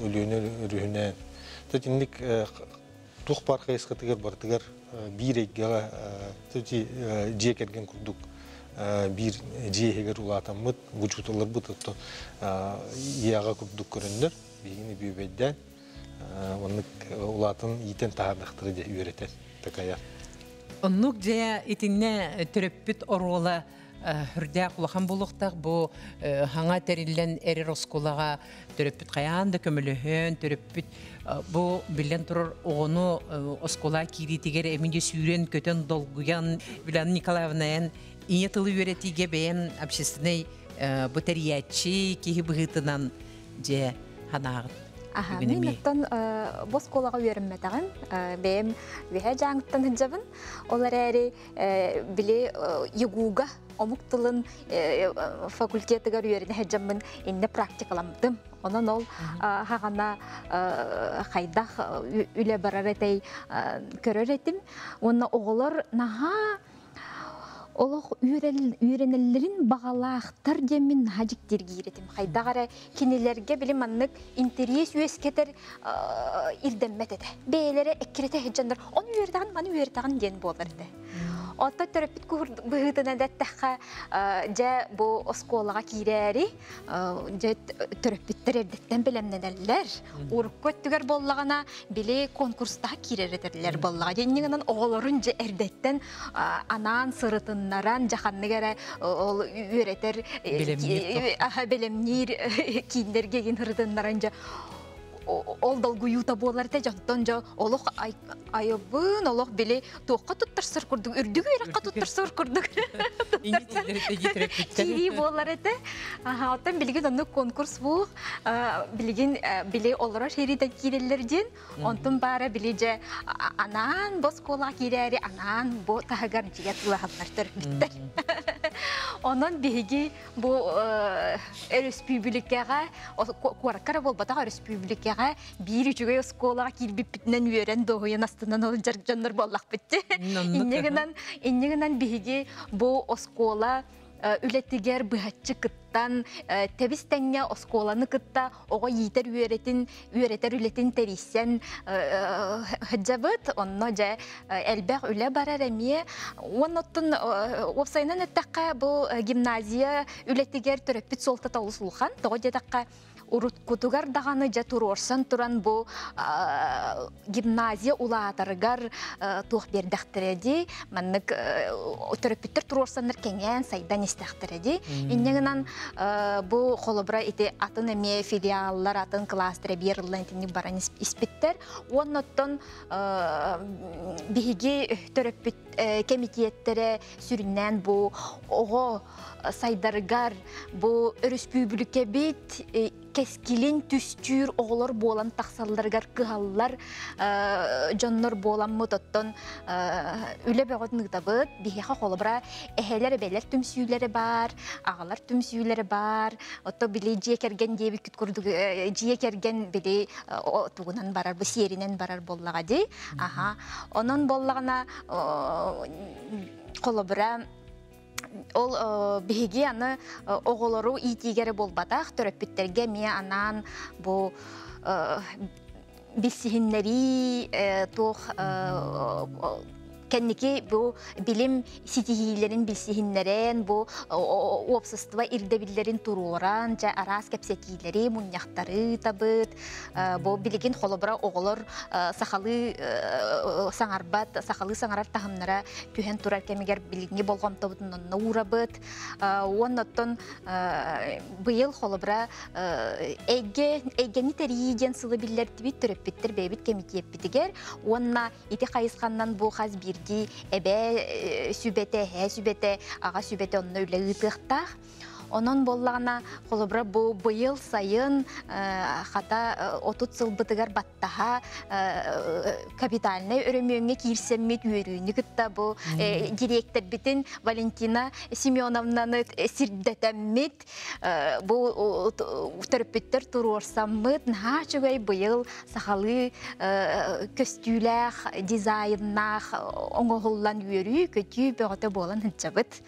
Өлүөнэ өрүһүнэн. Итинник туох баар хайысхатыгар барытыгар биир эйгэҕэ дьиэ кэргэн курдук биир дьиэ иһигэр улаатаммыт, учууталларбыт оттон ийэҕэ курдук көрөннөр, биһигини бүөбэйдээн, оннук улаатан иитэн таһаардахтара дьэ үөрэтэр, такайар. Оннук дьэ итиннэ төрөппүт оруола үрдээх улахан буолуохтаах бу хаҥа тэриллэн эрэр оскуолаҕа төрөппүт хайаан да көмөлөһөн төрөппүт бу биллэн турар оҕону оскуола киириитигэр эмиэ сүүрэн көтөн долгуйан Вилана Николаевна эн ийэ тылы үөрэтиигэ бэйэн общественнай бу тэрийээччи киһи быһыытынан дьэ ханаағыт Аха, мин оттон бу оскуолаҕа үөрэммэтэҕим. Бэйэм үөһээ дьааҥыттан сылдьабын. Ол эрээри били ЕГУга омук тылын факультетыгар үөрэнэ сылдьаммын иннэ практикаламмытым. Онон ол хаҕана хайдах үлэ барар этэй көрөр этим. Уонна оҕолор наһаа олох үөрэнэллэрин баҕалаахтар диэммин наһаа дьиктиргиир этим. Хайдах эрэ кинилэргэ били маннык интэриэс үөскэтэр ирдэммэт этэ. Бэйэлэрэ эккирэтэ сылдьаннар ону үөрэтэҕин, маны үөрэтэҕин диэн буолар этэ. Оттон төрөппүт быһыытынан эттэххэ, дьэ бу оскуолаҕа киирээри дьэ төрөппүттэр эрдэттэн бэлэмнэнэллэр. Урукку өттүгэр буоллаҕына били конкурстаах киирэр этэллэр буоллаҕа. Дьиннигинэн оҕолорун дьэ эрдэттэн анаан сырытыннаран дьэ ханнык эрэ ол үөрэтэр бэлэмниир кииннэргэ гин сырытыннаран дьэ ол долгуйуута буолар этэ дьонтон дьо олох айыбын олох били туохха туттарсар курдук үрдүк үөрэххэ туттарсар курдук киирии буолар этэ оттон билигин оннук конкурс буох билигин били олорор сириитэн киирэллэр диэн онтун баара били дьэ анаан бу оскуолаҕа киирээри анаан бу таһыгар дьиэ тылаһаллар төрөппүттэр онон биһиги бу өрөспүүбүлүкэҕэ куоракка эрэ буолбатах өрөспүүбүлүкэҕэ биир үчүгэй оскуолаҕа киирбиппитинэн үөрэн дуоһуйан астынан сылдьар дьоннор буоллахпыт дии. Инньэ гынан инньэ гынан биһиги бу оскуола үлэтигэр быһаччы кыттан тэбис тэҥҥэ оскуоланы кытта оҕо иитэр үөрэтин үөрэтэр үлэтин тэрийсэн сылдьабыт. Онно дьэ элбэх үлэ барар эмиэ. Уонна оттон уопсайынан эттэххэ бу гимназия үлэтигэр төрөппүт суолтата олус улахан. Тоҕо диэтэххэ уруткутугар даҕаны дьэ туруорсан туран бу гимназия улаатарыгар туох биэрдэхтэрэ дии маннык төрөппүттэр туруорсаннар кэҥээн сайдан истэхтэрэ дии инньэ гынан бу холобура ити атын эмиэ филиаллар атын кылаастар эбиэр ыллан итинник баран испиттэр уонна оттон биһиги төрөппүт кэмитиэттэрэ сүрүннээн бу оҕо сайдарыгар бу өрөспүүбүлүкэбит кэскилин түстүүр оҕолор буолан тахсалларыгар кыһаллар дьоннор буоламмыт оттон үлэ бөҕөтүн ыытабыт биһиэхэ холобура эһэлэр эбэлэр түмсүүлэрэ баар аҕалар түмсүүлэрэ баар отто били дьиэ кэргэн диэбиккит курдук дьиэ кэргэн били тугунан барар бу сиэринэн барар буоллаҕа дии аха онон буоллаҕына холобура ол биһиги аны оҕолору иитиигэ эрэ буолбатах төрөппүттэргэ эмиэ анаан бу билсиһиннэрии туох кэнники бу билим ситиһиилэрин билсиһиннэрэн бу уопсастыба ирдэбиллэрин туруоран дьэ араас кэпсэтиилэри мунньахтары ыытабыт бу билигин холобура оҕолор сахалыы саҥарбат сахалыы саҥарар таһымнара түһэн турар кэмигэр билиҥҥи болҕомтобутун онно уурабыт уонна оттон быйыл холобура эйгэ эйгэни тэрийии диэн сылы биллэрдибит төрөппүттэр бэйэбит кэмитиэппитигэр уонна ити хайысханнан бу хас биирдии эбээ сүбэтэ эһээ сүбэтэ аҕа сүбэтэ онно үлэ ыытыахтаах. Онон буоллаҕына, холобура бу быйыл сайын хата 30 сылбытыгар баттаһа капитальнай өрөмүөҥҥэ киирсэммит үөрүүнү кытта бу дириэктэрбитин Валентина Семеновнаны сирдэтэммит, бу төрөппүттэр туруорсаммыт, наһаа үчүгэй быйыл сахалыы көстүүлээх, дизайннаах оҥоһуллан үөрүү, көтүү бөҕөтө буолан сылдьабыт.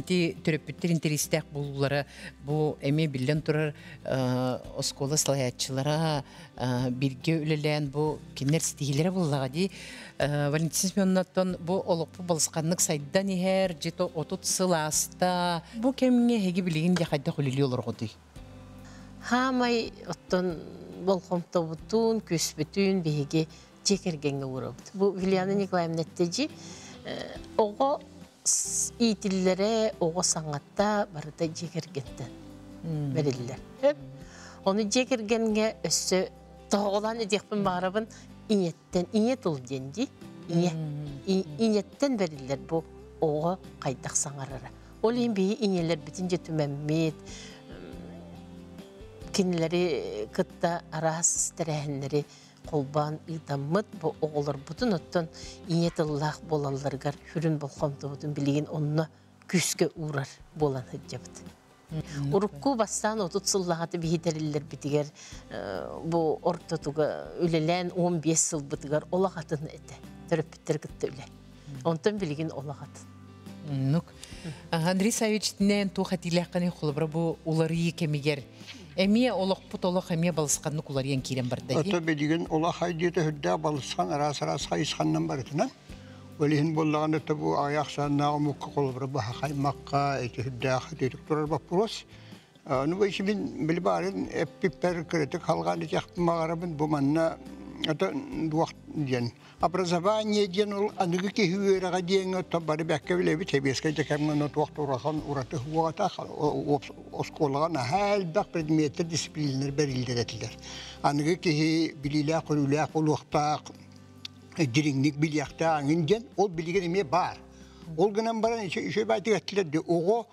Оттон ити төрөппүттэр интэриэстээх буолуулара бу эмиэ биллэн турар оскуола салайааччылара бииргэ үлэлээн бу кинилэр ситиһиилэрэ буоллаҕа дии. Валентина Семеновнаттан бу олохпут балысханнык сайдан иһэр, дьито 30 сыл ааста. Бу кэмҥэ эһиги билигин дьэ хайдах үлэлии олорҕутуй? Хаамай оттон болҕомтобутун, күүспүтүн биһиги дьиэ кэргэҥҥэ уурабыт. Бу Юлиана Николаевна эттэ оҕо иитиллэрэ, оҕо саҥата барыта дьиэ кэргэнтэн бэриллэр. Ону дьиэ кэргэҥҥэ өссө тоһоҕолоон этиэхпин баҕарабын ийэттэн, ийэ тыл диэн дии. Ийэ. Ийэттэн бэриллэр бу оҕо хайдах саҥарара. Ол иһин биһи ийэлэрбитин дьэ түмэммит, кинилэри кытта араас тэрээһиннэри холбоон ыытаммыт бу оҕолорбутун оттон ийэ тыллаах буолалларыгар хүрүн болҕомтобутун билигин онно күүскэ уурар буолан сылдьабыт. Урукку бастаан 30 сыллаҕата биһи тэриллэрбитигэр бу ортотуга үлэлээн 15 сылбытыгар олох атын этэ. Төрөппүттэр кытта үлэ. Онтон билигин олох атын. Нук. Андрей Савич тинэн туох этиилээххиний холобура бу уларыйыы кэмигэр эмиэ олохпут олох эмиэ балысханнык уларыйан киирэн барда дии. Ото билигин олох хайдыыта үрдээх балысхан араас-араас хайысханнан барытынан. Ол иһин буоллаҕына бу аҕыйах ахсааннаах омукка холобура баһа хаймакка ити үрдээх итирик турар боппуруос. Ну бу мин били баарын эппиппэр кыратык халҕаан этиэхпин баҕарабын бу манна ото дуох диэн образование диэн ол аныгы киһи үөрэҕэ диэҥҥэ то бары бэккэ билэбит сэбиэскэй да кэмҥэ туох да улахан ураты уоҕатах оскуолаҕа наһаа элбэх предметтэр дисциплиналар бэриллэр этилэр аныгы киһи билиилээх көрүүлээх буолуохтаах дириҥник билиэхтээх аҥын диэн ол билигин эмиэ баар ол гынан баран үчүгэй баайтык эттилэр дии оҕо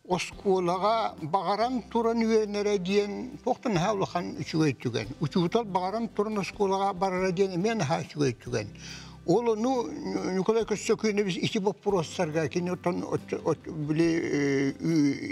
оскуолаҕа баҕаран туран үөрэнэрэ диэн туох да наһаа улахан үчүгэй түгэн. Учуутал баҕаран туран оскуолаҕа барара диэн эмиэ наһаа үчүгэй түгэн. Ол ону Николай Көстөкүүнэбис ити боппуруостарга кини оттон били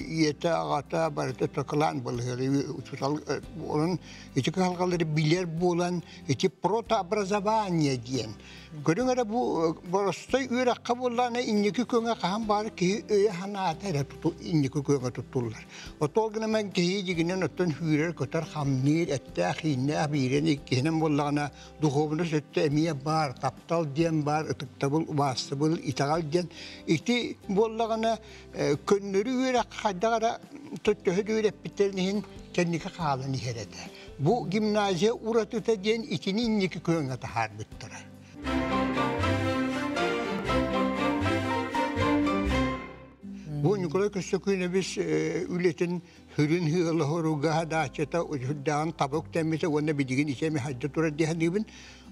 ийэтэ аҕата барыта токылаан балыһыары учуутал онон ити кыһалҕалары билэр буолан ити протообразование диэн Көрүҥ эрэ бу боростой үөрэххэ буоллаҕына инники күөҥэ хаһан баар киһи өйө-санаата эрэ инники күөҥэ туттуллар. Отол гынан киһи дьигинэн оттон сүүрэр-көтөр, хамныыр, эттээх-ииннээх биирин иккиһинэн буоллаҕына духуобунас өттө эмиэ баар, таптал диэн баар, ытыктабыл, убаастабыл, итэҕэл диэн. Ити буоллаҕына көннөрү үөрэххэ хайдах эрэ төһө да үөрэппиттэрин иһин кэнники хаалан иһэр этэ. Бу гимназия уратыта диэн итини инники күөҥҥэ таһаарбыттара. Бу Николай Көстөкүүнэбис үлэтин сүрүн ыалаһоруга даачата үрдээҕин табык тэммитэ уонна билигин итиэми хайда турар дии саныыбын.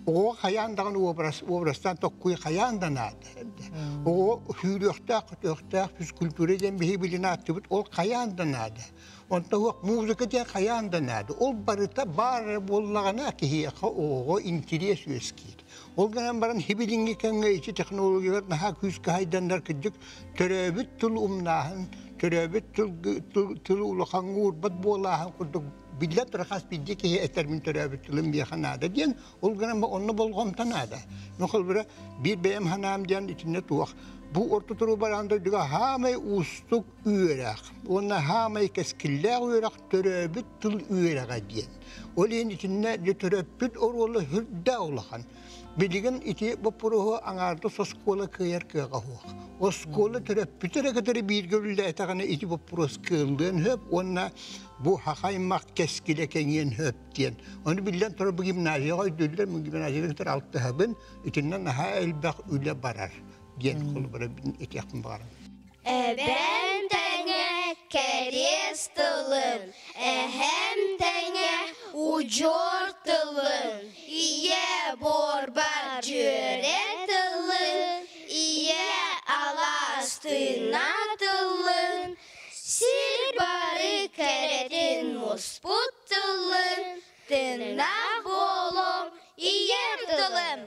Оҕо хайаан даҕаны образ, образтаан токкуй хайаан да наада. Оҕо сүүрүөхтээх, көтүөхтээх физкультура диэн биһи билин ааттыбыт, ол хайаан да наада. Онтон уох музыка диэн хайаан да наада. Ол барыта баар эрэ буоллаҕына киһиэхэ оҕоҕо интириэс үөскиир. Ол гынан баран хибилиҥҥи кэмҥэ ити технологиялар наһаа күүскэ хайданнар кырдьык төрөөбүт тыл умнааһын, төрөөбүт тыл, тылы улахаҥҥа уурбат буолааһын курдук биллэн турар хас биирдии киһи этэр мин төрөөбүт тылым миэхэ наада диэн ол гынан онно болҕомто наада. Ну холобура биир бэйэм санаам диэн итиннэ туох бу орто туруу бараан дойдуга хаамай уустук үөрэх уонна хаамай кэскиллээх үөрэх төрөөбүт тыл үөрэҕэ диэн. Ол иһин итиннэ төрөппүт оруола сүрдээх улахан. Билигин ити боппуруоһу аҥаардас оскуола кыайар кыаҕа суох. Оскуола төрөппүтэ эрэ кытары бииргэ үлэлээтэҕинэ ити боппуруос кыаллыан сөп уонна бу хахаймах кэскилэ кэҥиэн сөп диэн. Ону биллэн турар бу гимназияҕа өйдүүллэр, мин гимназияҕа кытары алтыһабын, итиннэ наһаа элбэх үлэ барар диэн холобура этиэхпин баҕарабын. Эбэм тэҥэ кэриэс тылым, эһэм тэҥэ удьуор тылым, ийэ буорбар дьүөрэ тылын, ийэ алаас тыына тылын, сир бары кэрэтин муспут тылын, тыыннаах буолуом ийэм тылым.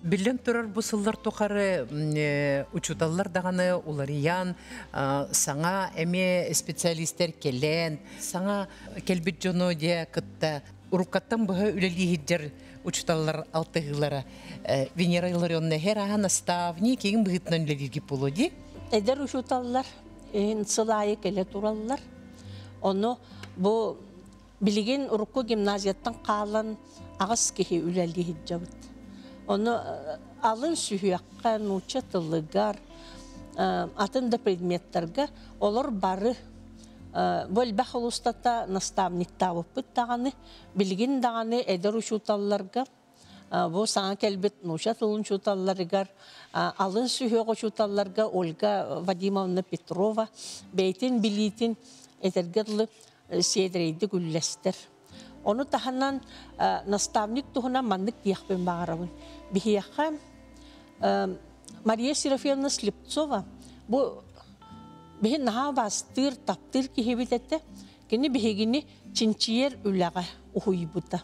Биллэн турар, бу сыллар тухары учууталлар даҕаны уларыйан, саҥа эмиэ специалистэр кэлэн, саҥа кэлбит дьону дьэ кытта уруккаттан быһа үлэлии сылдьар учууталлар алтыһыылара Венера Илларионовна эр аһа наставник киин быһыытынан үлэлииргит буолуо дии? Эдэр учууталлар Иһин сыл аайы кэлэ тураллар. Ону бу билигин урукку гимназияттан хаалан аҕыс киһи үлэлии сылдьабыт. Ону алын сүһүөххэ, нуучча тылыгар, атын да предметтарга олор бары бу элбэх улуустата наставниктаабыппыт даҕаны, билигин даҕаны эдэр учууталларга бу саҥа кэлбит нуучча тылын учууталларыгар, алын сүһүөх учууталларга Ольга Вадимовна Петрова бэйэтин билиитин этэргэ дылы сиэдэрэйдик үллэстэр. Ону таһынан наставник туһунан маннык диэхпин баҕарабын. Биһиэхэ Мария Серафимовна Слепцова бу биһи наһаа бастыыр, таптыыр киһибит этэ. Кини биһигини чинчийэр үлэҕэ уһуйбута.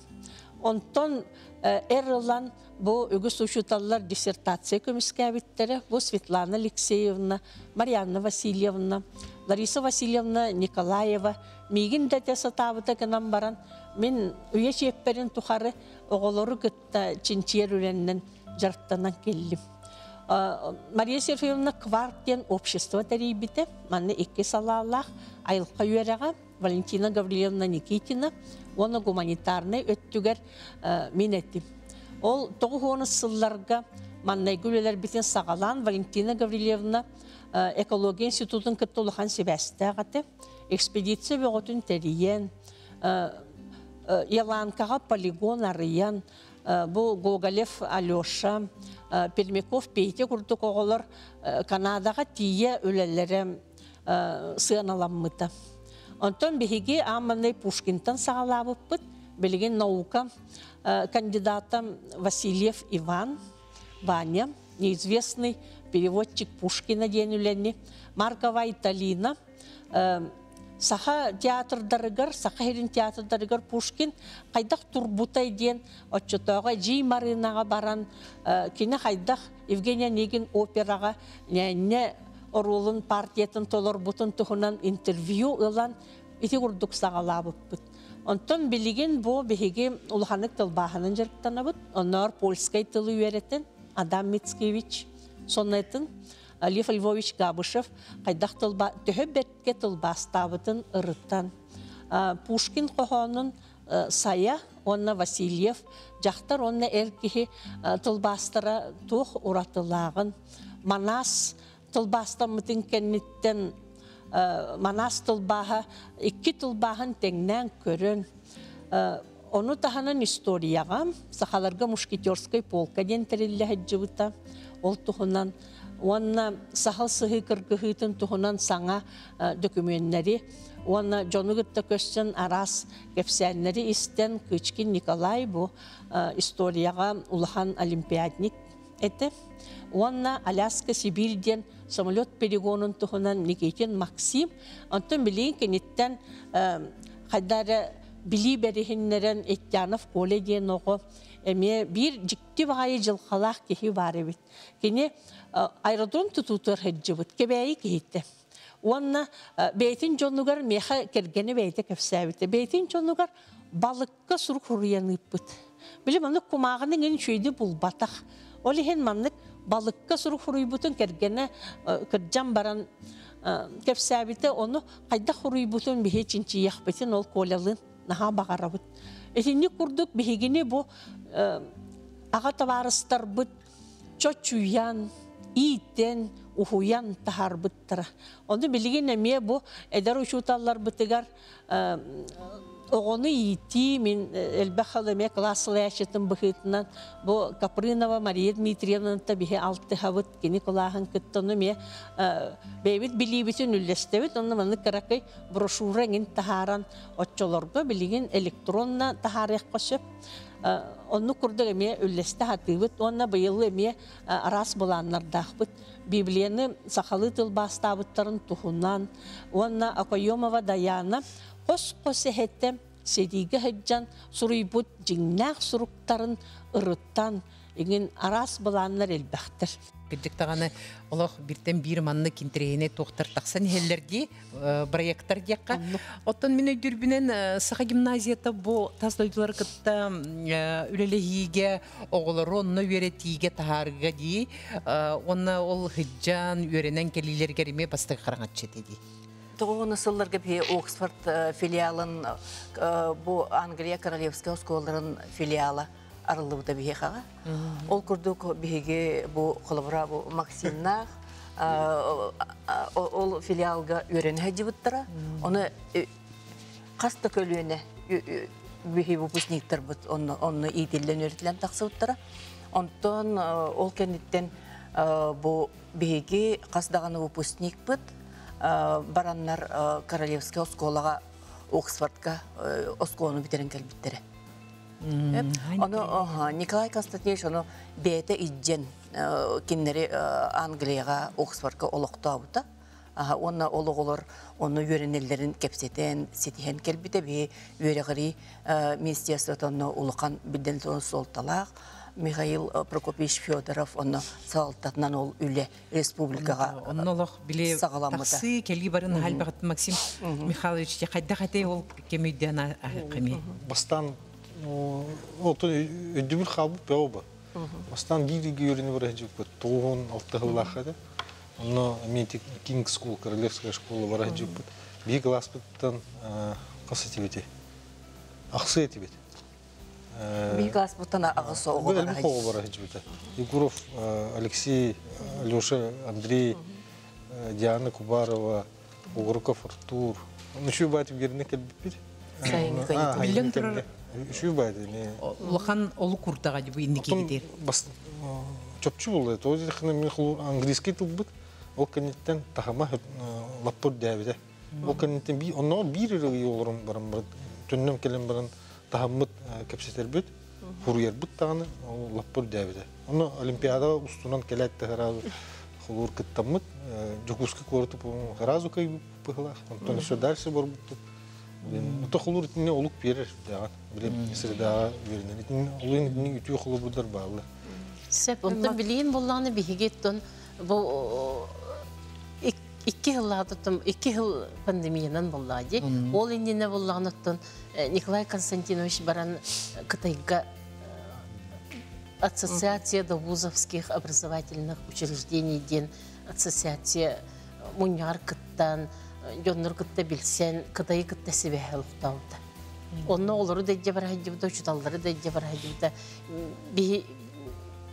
Онтон эр ылан бу үгүс учууталлар диссертация көмүскээбиттэрэ. Бу Светлана Алексеевна, Марианна Васильевна, Лариса Васильевна Николаева миигин да этэ сатаабыта гынан баран, мин үйэ чиэппэрин тухары оҕолору кытта чинчийэр үлэннэн дьарыктанан кэллим. Мария Серафимовна Кварк диэн общество тэрийбитэ. Манна икки салаалаах айылҕа үөрэҕэ Валентина Гаврильевна Никитина уонна гуманитарнай өттүгэр мин этим. Ол 90 сылларга маннайгы үлэлэрбитин саҕалаан Валентина Гаврильевна экология институтун кытта улахан сибээстээх этэ. Экспедиция бөҕөтүн тэрийэн, Еланкаҕа полигон арыйан, бу Гоголев Алеша, Пермяков Петя курдук оҕолор Канадаҕа тиийэ үлэлэрэ сыаналаммыта. Онтон биһиги аан Пушкинтан саҕалаабыппыт. Билигин наука кандидата Васильев Иван, Ваня, неизвестный переводчик Пушкина диэн үлэни, Маркова Италина, Саха театрдарыгар, Саха сирин театрдарыгар Пушкин хайдах турбутай диэн оччотооҕу Эдьиий Марыынаҕа баран, кини хайдах Евгений Онегин операҕа ньээнньэ оруолун партиятын толорбутун туһунан интервью ылан ити курдук саҕалаабыппыт. Онтон билигин бу биһиги улаханнык тылбааһынан дьарыктанабыт. Онноор польскай тылы үөрэтэн Адам Мицкевич соннайтын Лев Львович Габышев хайдах тылба төһө бэрткэ тылбаастаабытын ырыттан Пушкин хоһоонун Сайа уонна Васильев дьахтар уонна эр киһи тылбаастара туох уратылааҕын Манас тылбаастаммытын кэнниттэн Манас тылбааһа икки тылбааһын тэҥнээн көрөн ону таһынан историяҕа сахаларга мушкетерскай полка диэн тэриллэ сылдьыбыта ол туһунан уонна сахал сыһыы кыргыһыытын туһунан саҥа дөкүмүөннэри уонна дьону кытта көссөн араас кэпсээннэри истэн Кычкин Николай бу историяҕа улахан олимпиадник этэ. Уонна Аляска Сибирь диэн самолет перегонун туһунан Никитин Максим, онтон билигин киниттэн хайда эрэ билии бэриһиннэрэн Иттянов Коля диэн оҕо эмиэ биир дьикти баҕайы дьылҕалаах киһи баар эбит. Кини аэродром тутуутугар сылдьыбыт Кэбээйи киһитэ. Уонна бэйэтин дьонугар миэхэ кэргэнэ бэйэтэ кэпсээбитэ. Бэйэтин дьонугар балыкка сурук суруйан ыыппыт. Били маннык кумааҕыны иҥин үчүгэйдик булбатах. Ол иһин маннык балыкка сурук суруйбутун кэргэнэ кырдьан баран кэпсээбитэ. Ону хайдах суруйбутун биһи чинчийиэхпитин ол Колялыын наһаа баҕарабыт. Итинник курдук биһигини бу аҕа табаарыстарбыт чочуйан, иитэн, уһуйан таһаарбыттара. Ону билигин эмиэ бу эдэр учууталларбытыгар оҕону иитии мин элбэх хал эмиэ кылаас салайааччытын быһыытынан бу Капрынова Мария Дмитриевнаны биһи алтыһабыт кини кылааһын кытта ону эмиэ бэйэбит билиибитин үллэстэбит онно маннык кыракый брошюра эҥин таһааран оччолорго билигин электронно таһаарыахха сөп оннук курдук эмиэ үллэстэ сатыыбыт уонна быйыл эмиэ араас былааннардаахпыт. Библияны сахалыы тылбаастаабыттарын туһунан уонна Окоемова Даяна хос-хос эһэтэ сэриигэ сылдьан суруйбут дьиҥнээх суруктарын ырытан иҥин араас былааннар элбэхтэр. Кырдьык даҕаны олох биртэн биир маннык интэриэһинэй туохтар тахсан иһэллэр дии, проекттар диэххэ. Оттон мин өйдүүрбүнэн Саха гимназията бу тас дойдулары кытта үлэлэһиигэ, оҕолору онно үөрэтиигэ таһаарыга дии. Уонна ол сыдьаан үөрэнэн кэлиилэригэр эмиэ бастакы хараҥаччы этэ дии. Тоҕуона сылларга биһи Оксфорд филиалын бу Англия Королевскай оскуолаларын филиала арыллыбыта биһиэхэҕэ. Ол курдук биһиги бу холобура бу Максимнаах ол филиалга үөрэнэ сылдьыбыттара. Ону хас да көлүөнэ биһи выпускниктарбыт онно онно иитиллэн үөрэтиллэн тахсыбыттара. Онтон ол кэнниттэн бу биһиги хас даҕаны выпускникпыт бараннар Королевскай оскуолаҕа Оксфордка оскуоланы бүтэрэн кэлбиттэрэ. Ону Николай Константинович ону бэйэтэ илдьэн кинилэри Англияҕа Оксфордка олохтообута. Уонна ол оҕолор ону үөрэнэллэрин кэпсэтэн, ситиһэн кэлбитэ. Биһи үөрэҕирии министерствота онно улахан биллэн туран суолталаах. Михаил Прокопьевич Федоров онно салалтатынан ол үлэ республикаҕа Онно олох били тахсыы кэлии барын халбаҕыт Максим Михайлович хайдах этэй ол кэмийден кэми Бастаан отун өйдөбүл хаалбыт бөҕө бу. Бастаан биир үйөрүнү бара сылдьыбыппыт 96 сыллаахха этэ. Онно эмиэ Кинг School, Королевская школа бара сылдьыбыппыт. Биһиги класспыттан хас этибитий? Ахсы этибит. Биһиги класспыттан аҕыс оҕо бара Элбэх оҕо бара сылдьыбыта. Егоров Алексей, Алеша Андрей, Диана Кубарова, Угруков Артур. Ну, үчүгэй баайтып геринэ кэлбиппит. Биллэн турар. Үчүгэй баайт эми. Улахан олук курдаҕа бу инники Чопчу буолла. То английский тылбыт ол кэнниттэн таһыма лаппыр дээбитэ. Ол кэнниттэн би онно биир ырыы олорон баран төннөн кэлэн баран таһыммыт кэпсэтэрбит, хуруйарбыт даҕаны ол лаппыр дээбитэ. Онно Олимпиада устунан кэлээт сразу холуур кыттаммыт Дьокуускай куораты сразу кыайбыт Онтон еще дальше барбыппыт. Ото холуур итинне олук биэрэр даҕан. Билим средаҕа үөрэнэр. Итин олуйун итинник үтүө холобурдар бааллар. Сөп, онтон билигин буоллаҕына биһиги оттон бу икки сыллаах икки сыл пандемиянан буоллаҕа дии. Ол иннинэ буоллаҕына оттон Николай Константинович баран Кытайга Ассоциация довузовских образовательных учреждений диэн ассоциация мунньаҕар кыттан, дьоннор кытта билсэн, Кытайы кытта сибэһэ олохтообута. Онно оҕолору да илдьэ бара сылдьыбыта, учууталлары да илдьэ бара сылдьыбыта. Биһи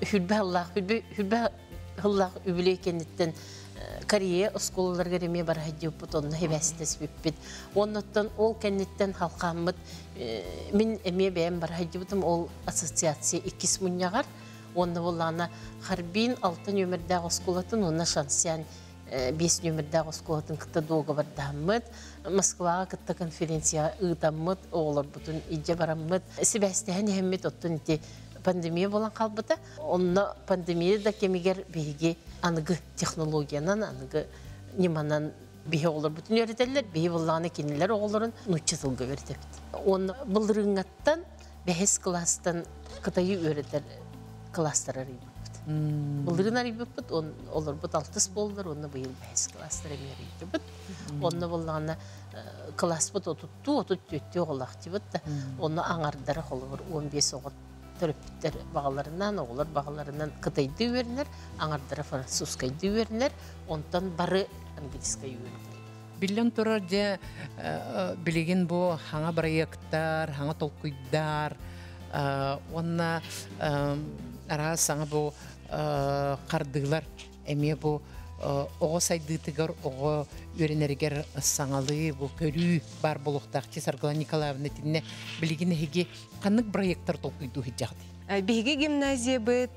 хүрбэ сыллаах, хүрбэ сыллаах үбүлүөй кэнниттэн Корея оскуолаларыгар эмиэ бара сылдьыбыппыт, онно сибээстэспиппит. Оннуттан ол кэнниттэн халхааммыт мин эмиэ бэйэм бара сылдьыбытым ол ассоциация иккис мунньаҕар. Уонна буоллаҕына Харбин алта нүөмэрдээх оскуолатын уонна Шансянь биэс нүөмэрдээх оскуолатын кытта дуогабардаһаммыт, Москваҕа кытта конференция ыытаммыт, оҕолорбутун илдьэ бараммыт, сибээстэһэн иһэммит оттон ити пандемия буолан хаалбыта. Онно пандемия да кэмигэр биһиги аныгы технологиянан, аныгы ньыманан биһи оҕолорбутун үөрэтэллэр, биһи буоллаҕына кинилэр оҕолорун нуучча тылга үөрэтэбит. Уонна былырыыҥҥаттан бэһис кылаастан Кытайы үөрэтэр кылаастар арыйбыппыт. Былырыын арыйбыппыт, олорбут алтыс буоллар, уонна быйыл бэһис кылаастар эмиэ арыйдыбыт. Онно буоллаҕына кылааспыт отуттуу, отут түөттүү оҕолоох да, онно аҥардара холобур 15 оҕо төрөппүттэр баҕаларынан, оҕолор баҕаларынан кытайдыы үөрэнэр, аҥардара французскайдыы үөрэнэр, онтон бары английскай үөрэнэр. Биллэн турар, дьэ, билигин бу хаҥа бырайыактар, хаҥа толкуйдар, уонна араас саҥа бу хардыылар эмиэ бу оҕо сайдыытыгар, оҕо үөрэнэригэр саҥалыы бу көрүү баар буолуохтаах. Саргылана Николаевна итиннэ билигин эһиги ханнык проекттар толкуйдуу сылдьаҕытый? Биһиги гимназиябыт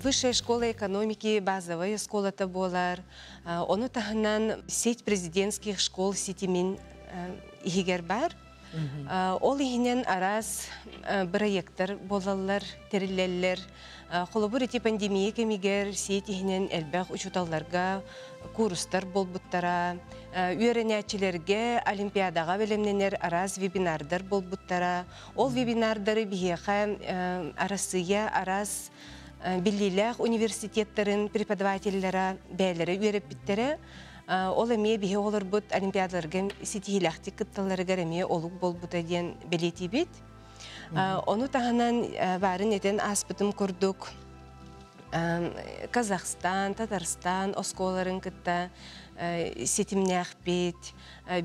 Высшая школа экономики базовая школата буолар. Ону таһынан сеть президентских школ ситимин иһигэр бар. Ол иһинэн араас бырайыактар буолаллар, тэриллэллэр. Холобур, ити пандемия кэмигэр сеть иһинэн элбэх учууталларга курстар буолбуттара, үөрэнээччилэргэ олимпиадаҕа бэлэмнэнэр араас вебинардар буолбуттара. Ол вебинардары биһиэхэ Арассыыйа араас биллиилээх университеттарын преподавателлара бээлэрэ үөрэппиттэрэ. Ол эмиэ биһи оҕолорбут олимпиадаларга ситиһиилээхтик кытталларыгар эмиэ олук буолбута диэн бэлиэтиибит. Ону таһынан баарын этэн ааспытым курдук Казахстан, Татарстан оскуолаларын кытта ситимнээхпит.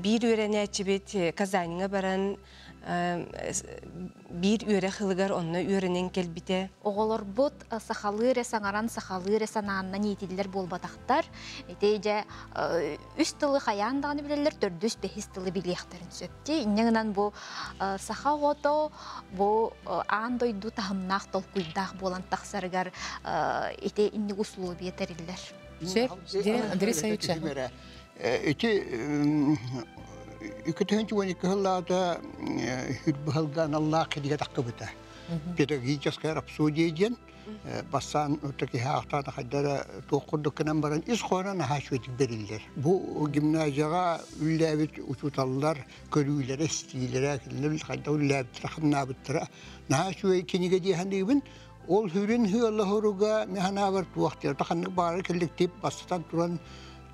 Биир үөрэнээччибит Казаньҥа баран биир үөрэх ылыгар онно үөрэнэн кэлбитэ. Оҕолорбут сахалыы эрэ саҥаран, сахалыы эрэ санааннан иитиллэр буолбатахтар. Ити дьэ үс тылы хайаан даҕаны билэллэр, төрдүс, бэһис тылы билиэхтэрин сөп. Инньэ гынан бу саха оҕото бу аан дойду таһымнаах толкуйдаах буолан тахсарыгар ити инник условия тэриллэр. Сөп, Андрей Савич. Ити 2012 сыллаата хүрбыһалга аналлаах кинигэ таххыбыта. Педагогическая рапсодия диэн бастаан киһи аахтаата хайдара туох курдук гынан баран ис хоһооно наһаа үчүгэйдик бэриллэр. Бу гимназияҕа үлэлээбит учууталлар көрүүлэрэ, истиилэрэ, кинилэр хайдах үлэлээбиттэрэ, хамнаабыттара наһаа үчүгэй кинигэ дии саныыбын. Ол сүрүн сыала-соруга мин санаабар туох диэн, ханнык баҕарар коллектив бастатан туран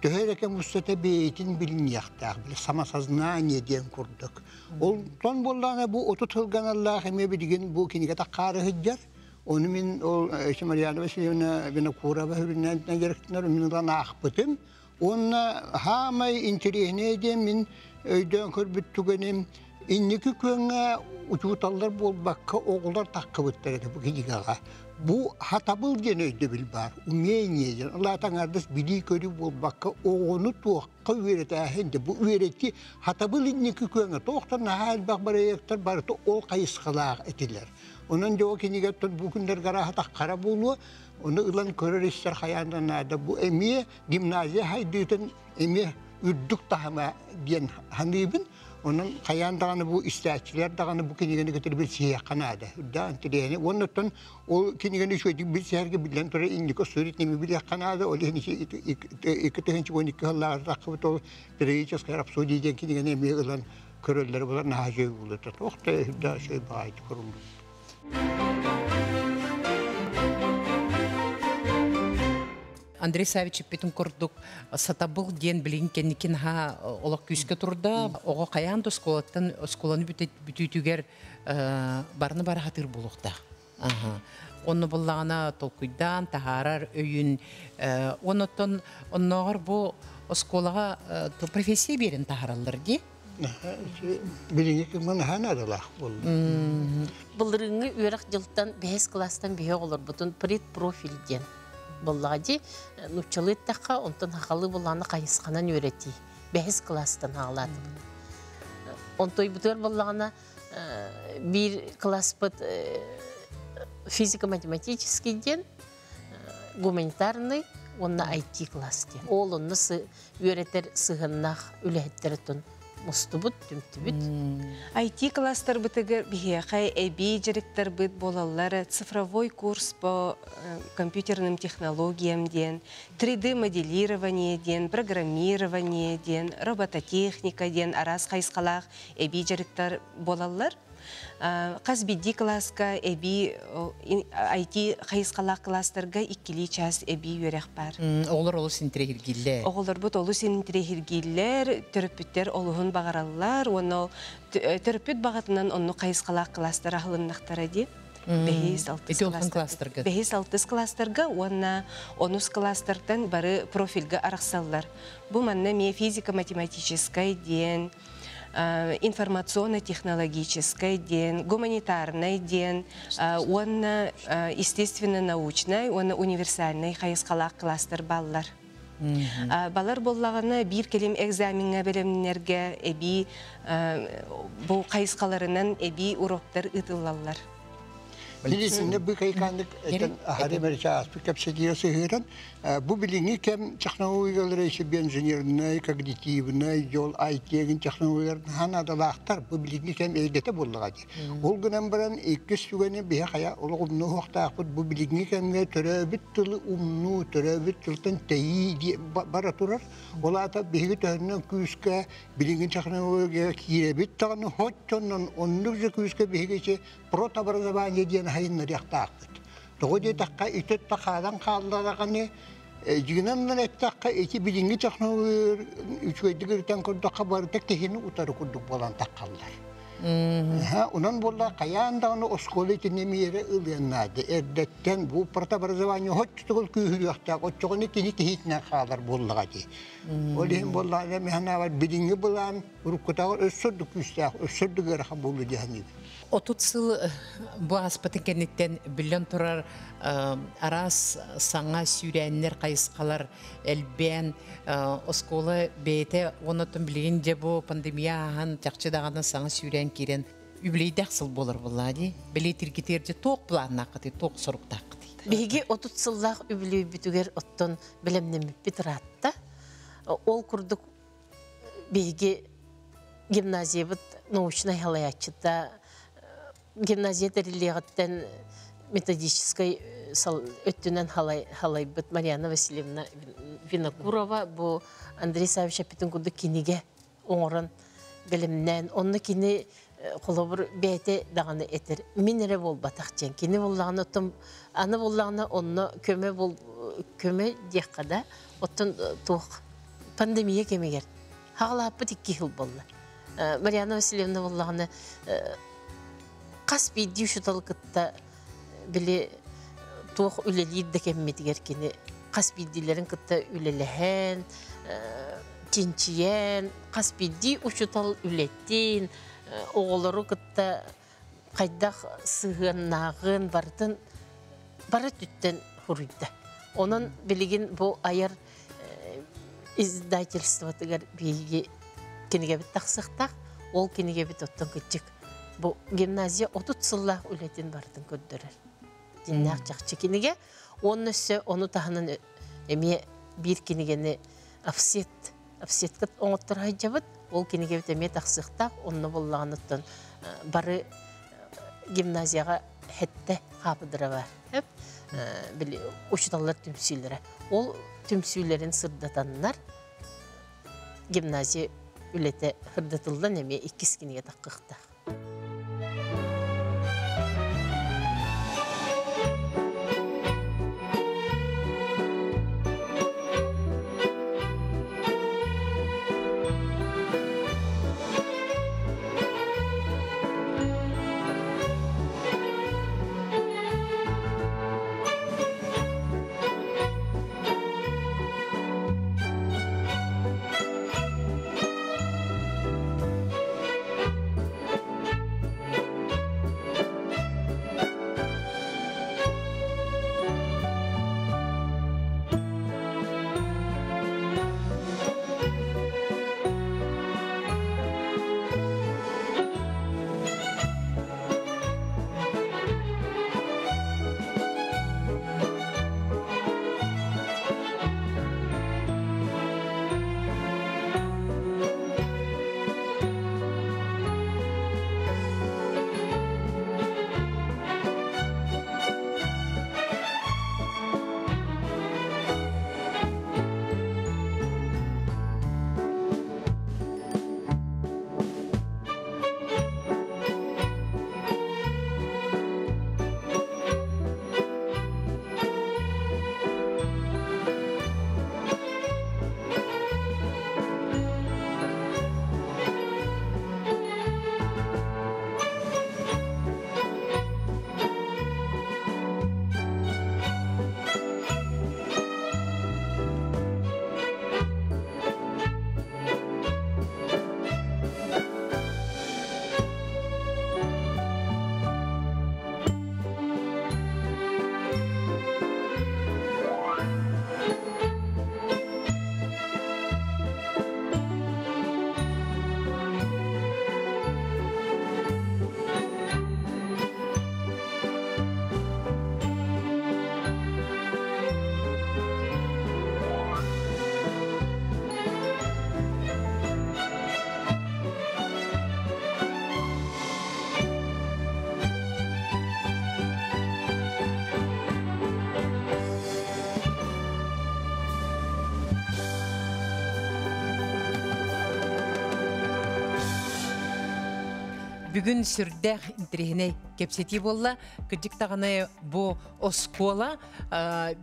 төһө эрэ кэм устата бэйэтин билиниэхтээх, били самосознание диэн курдук. Ол тон буоллаҕына бу 30 сылганаллаах эмиэ билигин бу кинигэ таххаары сылдьар. Ону мин ол Марьяна Васильевна Винокурова сүрүннээн дьарыктанар мин ылан аахпытым. Уонна хаамай интэриэһинэй диэн мин өйдөөн көрбүт түгэним инники күөҥҥэ учууталлар буолбакка оҕолор таххыбыттар этэ бу кинигэҕэ. Бу хатабыл диэн өйдөбүл баар, умение диэн. Ол аата аҥаардас билии-көрүү буолбакка оҕону туохха үөрэтээһин де бу үөрэти хатабыл инники күөҥҥэ туохтан наһаа элбэх бырайыактар барыта ол хайысхалаах этилэр. Онон дьэ ол кинигэттэн бу күннэргэ арааһа таххара буолуо, ону ылан көрөр-истэр хайаан да наада. Бу эмиэ гимназия хайдыытын эмиэ үрдүк таһыма диэн саныыбын. Онон хайаан даҕаны бу истээччилэр даҕаны бу кинигэни кытары билсиһиэххэ наада. Үрдээх интэриэһинэй. Уонна ол кинигэни үчүгэйдик билсиһэргэ биллэн турар инники остуоруйатын эмиэ билиэххэ наада. Ол иһин 2012 сыллааҕы таххыбыт ол педагогическая рапсодия диэн кинигэни эмиэ ылан көрөллөрө булар наһаа үчүгэй буолуо. Туох да үрдээх үчүгэй баҕайытык көрүллүбүт. Андрей Савич эппитин курдук сатабыл диэн билигин кэнникин ха олох күүскэ турда. Оҕо хайаан да оскуолаттан оскуоланы бүтүүтүгэр барыны бары хатыыр буолуохтаах. Онно буллаҕына толкуйдаан таһаарар өйүн оннуттан оннооҕор бу оскуолаҕа профессия биэрэн таһаараллар дии. Билиҥҥи кэмҥэ наһаа наадалаах буолла. Былырыыҥҥы үөрэх дьылтан бэһис кылаастан биһи оҕолорбутун предпрофиль диэн буоллаҕа дии. Нууччалыы эттэххэ, онтон сахалыы буоллаҕына хайысханан үөрэтии. Бэһис кылаастан аҕалаатыбыт. Онтойбутугар буоллаҕына биир класспыт физико-математический диэн, гуманитарный уонна IT класс диэн. Ол онно үөрэтэр сыһыаннаах үлэһиттэр мустубут, түмтүбүт. IT класстарбытыгар биһиэхэ эбии дьарыктарбыт буолаллар цифровой курс по компьютерным технологиям диэн, 3D моделирование диэн, программирование диэн, робототехника диэн араас хайысхалаах эбии дьарыктар буолаллар. Хас биирдии кылааска эбии IT хайысхалаах класстарга иккилии час эбии үөрэх бар. Оҕолор олус интириэһиргииллэр. Оҕолорбут олус интириэһиргииллэр, төрөппүттэр олуһун баҕараллар, уонна төрөппүт баҕатынан оннук хайысхалаах класстар аһылыннахтара дии. Бэһис, алтыс класстарга. Бэһис, алтыс класстарга уонна онус класстартан бары профильга арахсаллар. Бу манна эмиэ физико-математическай диэн, информационно-технологическай диэн, гуманитарнай диэн уонна естественно-научнай уонна универсальнай хайысхалаах класстар баллар. Балар буоллаҕына биир кэлим экзамеҥҥа бэлэмнэнэргэ эбии бу хайысхаларынан эбии уроктар ыытыллаллар. Билигин бу кайканнык этен ахары мерчааспы кэпсэтиэ сыһыыран бу билиҥҥи кэм технологиялары инженернай, когнитивнай, жол IT-гин технологиялар наадалаахтар бу билиҥҥи кэм эйгэтэ буоллаҕа дии. Ол гынан баран иккис түгэни биһи хайа олох умнуу уохтаахпыт бу билиҥҥи кэмҥэ төрөөбүт тылы умнуу, төрөөбүт тылтан тэйии бара турар. Ол аата биһиги төһөннөн күүскэ билиҥҥи технология киирэбит даҕаны хоччоннон оннук же күүскэ биһиги протобразование диэн хайыннарыахтаахпыт. Тоҕо диэтэххэ, ити хаалан хааллараҕаны дьиҥинэн эттэххэ, ити билиҥҥи технология үчүгэйдик ырытан көрдөххө, барыта киһини утары курдук буолан таххаллар. Онон буолла хайаан даҕаны оскуола итиннэ миэрэ ылыан наада. Эрдэттэн бу протобразование оччотугар күүһүрүөхтээх, оччоҕуна кини киһитинэн хаалар буоллаҕа дии. Ол иһин буоллаҕына мин билиҥҥи былаан уруккутааҕар өссө ордук күүстээх, өссө ордук ыарахан буолуо дии саныыбын. 30 сыл бу ааспытын кэнниттэн биллэн турар араас саҥа сүүрээннэр, хайысхалар элбээн, оскуола бэйэтэ уонна билигин дьэ бу пандемия ааһан чахчы даҕаны саҥа сүүрээн киирэн үбүлүөйдээх сыл буолар буоллаа дии. Бэлиэтиргитигэр дьэ туох планнааххытый, туох соруктааххытый? Биһиги 30 сыллаах үбүлүөйбүтүгэр оттон бэлэмнэммиппит ыраатта. Ол курдук биһиги гимназиябыт научнай халаяччыта гимназия тэриллиэҕиттэн методическай өттүнэн халайбыт Марьяна Васильевна Винокурова бу Андрей Саввич эппитин курдук кинигэ оҥорон бэлэмнээн, онно кини холобур бэйэтэ даҕаны этэр мин эрэ буолбатах диэн кини буоллаҕына оттон аны буоллаҕына онно көмө бол көмө диэххэ да оттон туох пандемия кэмигэр хаҕалааппыт икки сыл буолла. Марьяна Васильевна буоллаҕына хас биирдии учуутал кытта били туох үлэлиир да кэммитигэр кини хас биирдиилэрин кытта үлэлэһэн, чинчийэн, хас биирдии учуутал үлэтин, оҕолору кытта хайдах сыһыаннааҕын барытын бары өттүттэн хуруйда. Онон билигин бу айар издательствотыгар биһиги кинигэбит тахсыахтаах, ол кинигэбит оттон кыччык бу гимназия 30 сыллаах үлэтин барытын көрдөрөр. Дьиннээх чахчы кинигэ. Онно өссө ону таһынан эмиэ биир кинигэни офсет офсетка оҥоттор хайдьабыт, ол кинигэбит эмиэ тахсыахтаах, онно буоллаҕыныттан бары гимназияҕа хэтте хаапыдыра бар. Били учууталлар түмсүүлэрэ. Ол түмсүүлэрин сырдатаннар гимназия үлэтэ сырдатыллан эмиэ иккис кинигэ таххыахтаах. Бүгүн сүрдээх интэриэһинэй кэпсэтии буолла. Кырдьык даҕаны бу оскуола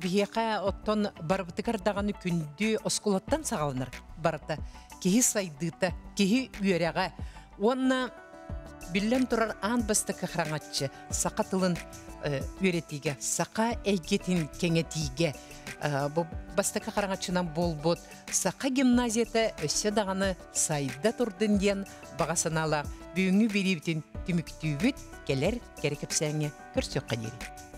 биһиэхэ оттон барыбытыгар даҕаны күндү оскуолаттан саҕаланар барыта. Киһи сайдыыта, киһи үөрэҕэ. Уонна биллэн турар аан бастакы хараҥаччы саха тылын үөрэтиигэ, саха эйгэтин кэҥэтиигэ бу бастакы хараҥаччынан буолбут саха гимназията өссө даҕаны сайда турдун диэн баҕа санаалаах бүгүҥҥү бириибитин түмүктүүбүт, кэлэр кэрэ кэпсээҥҥэ көрсүөххэ диэри.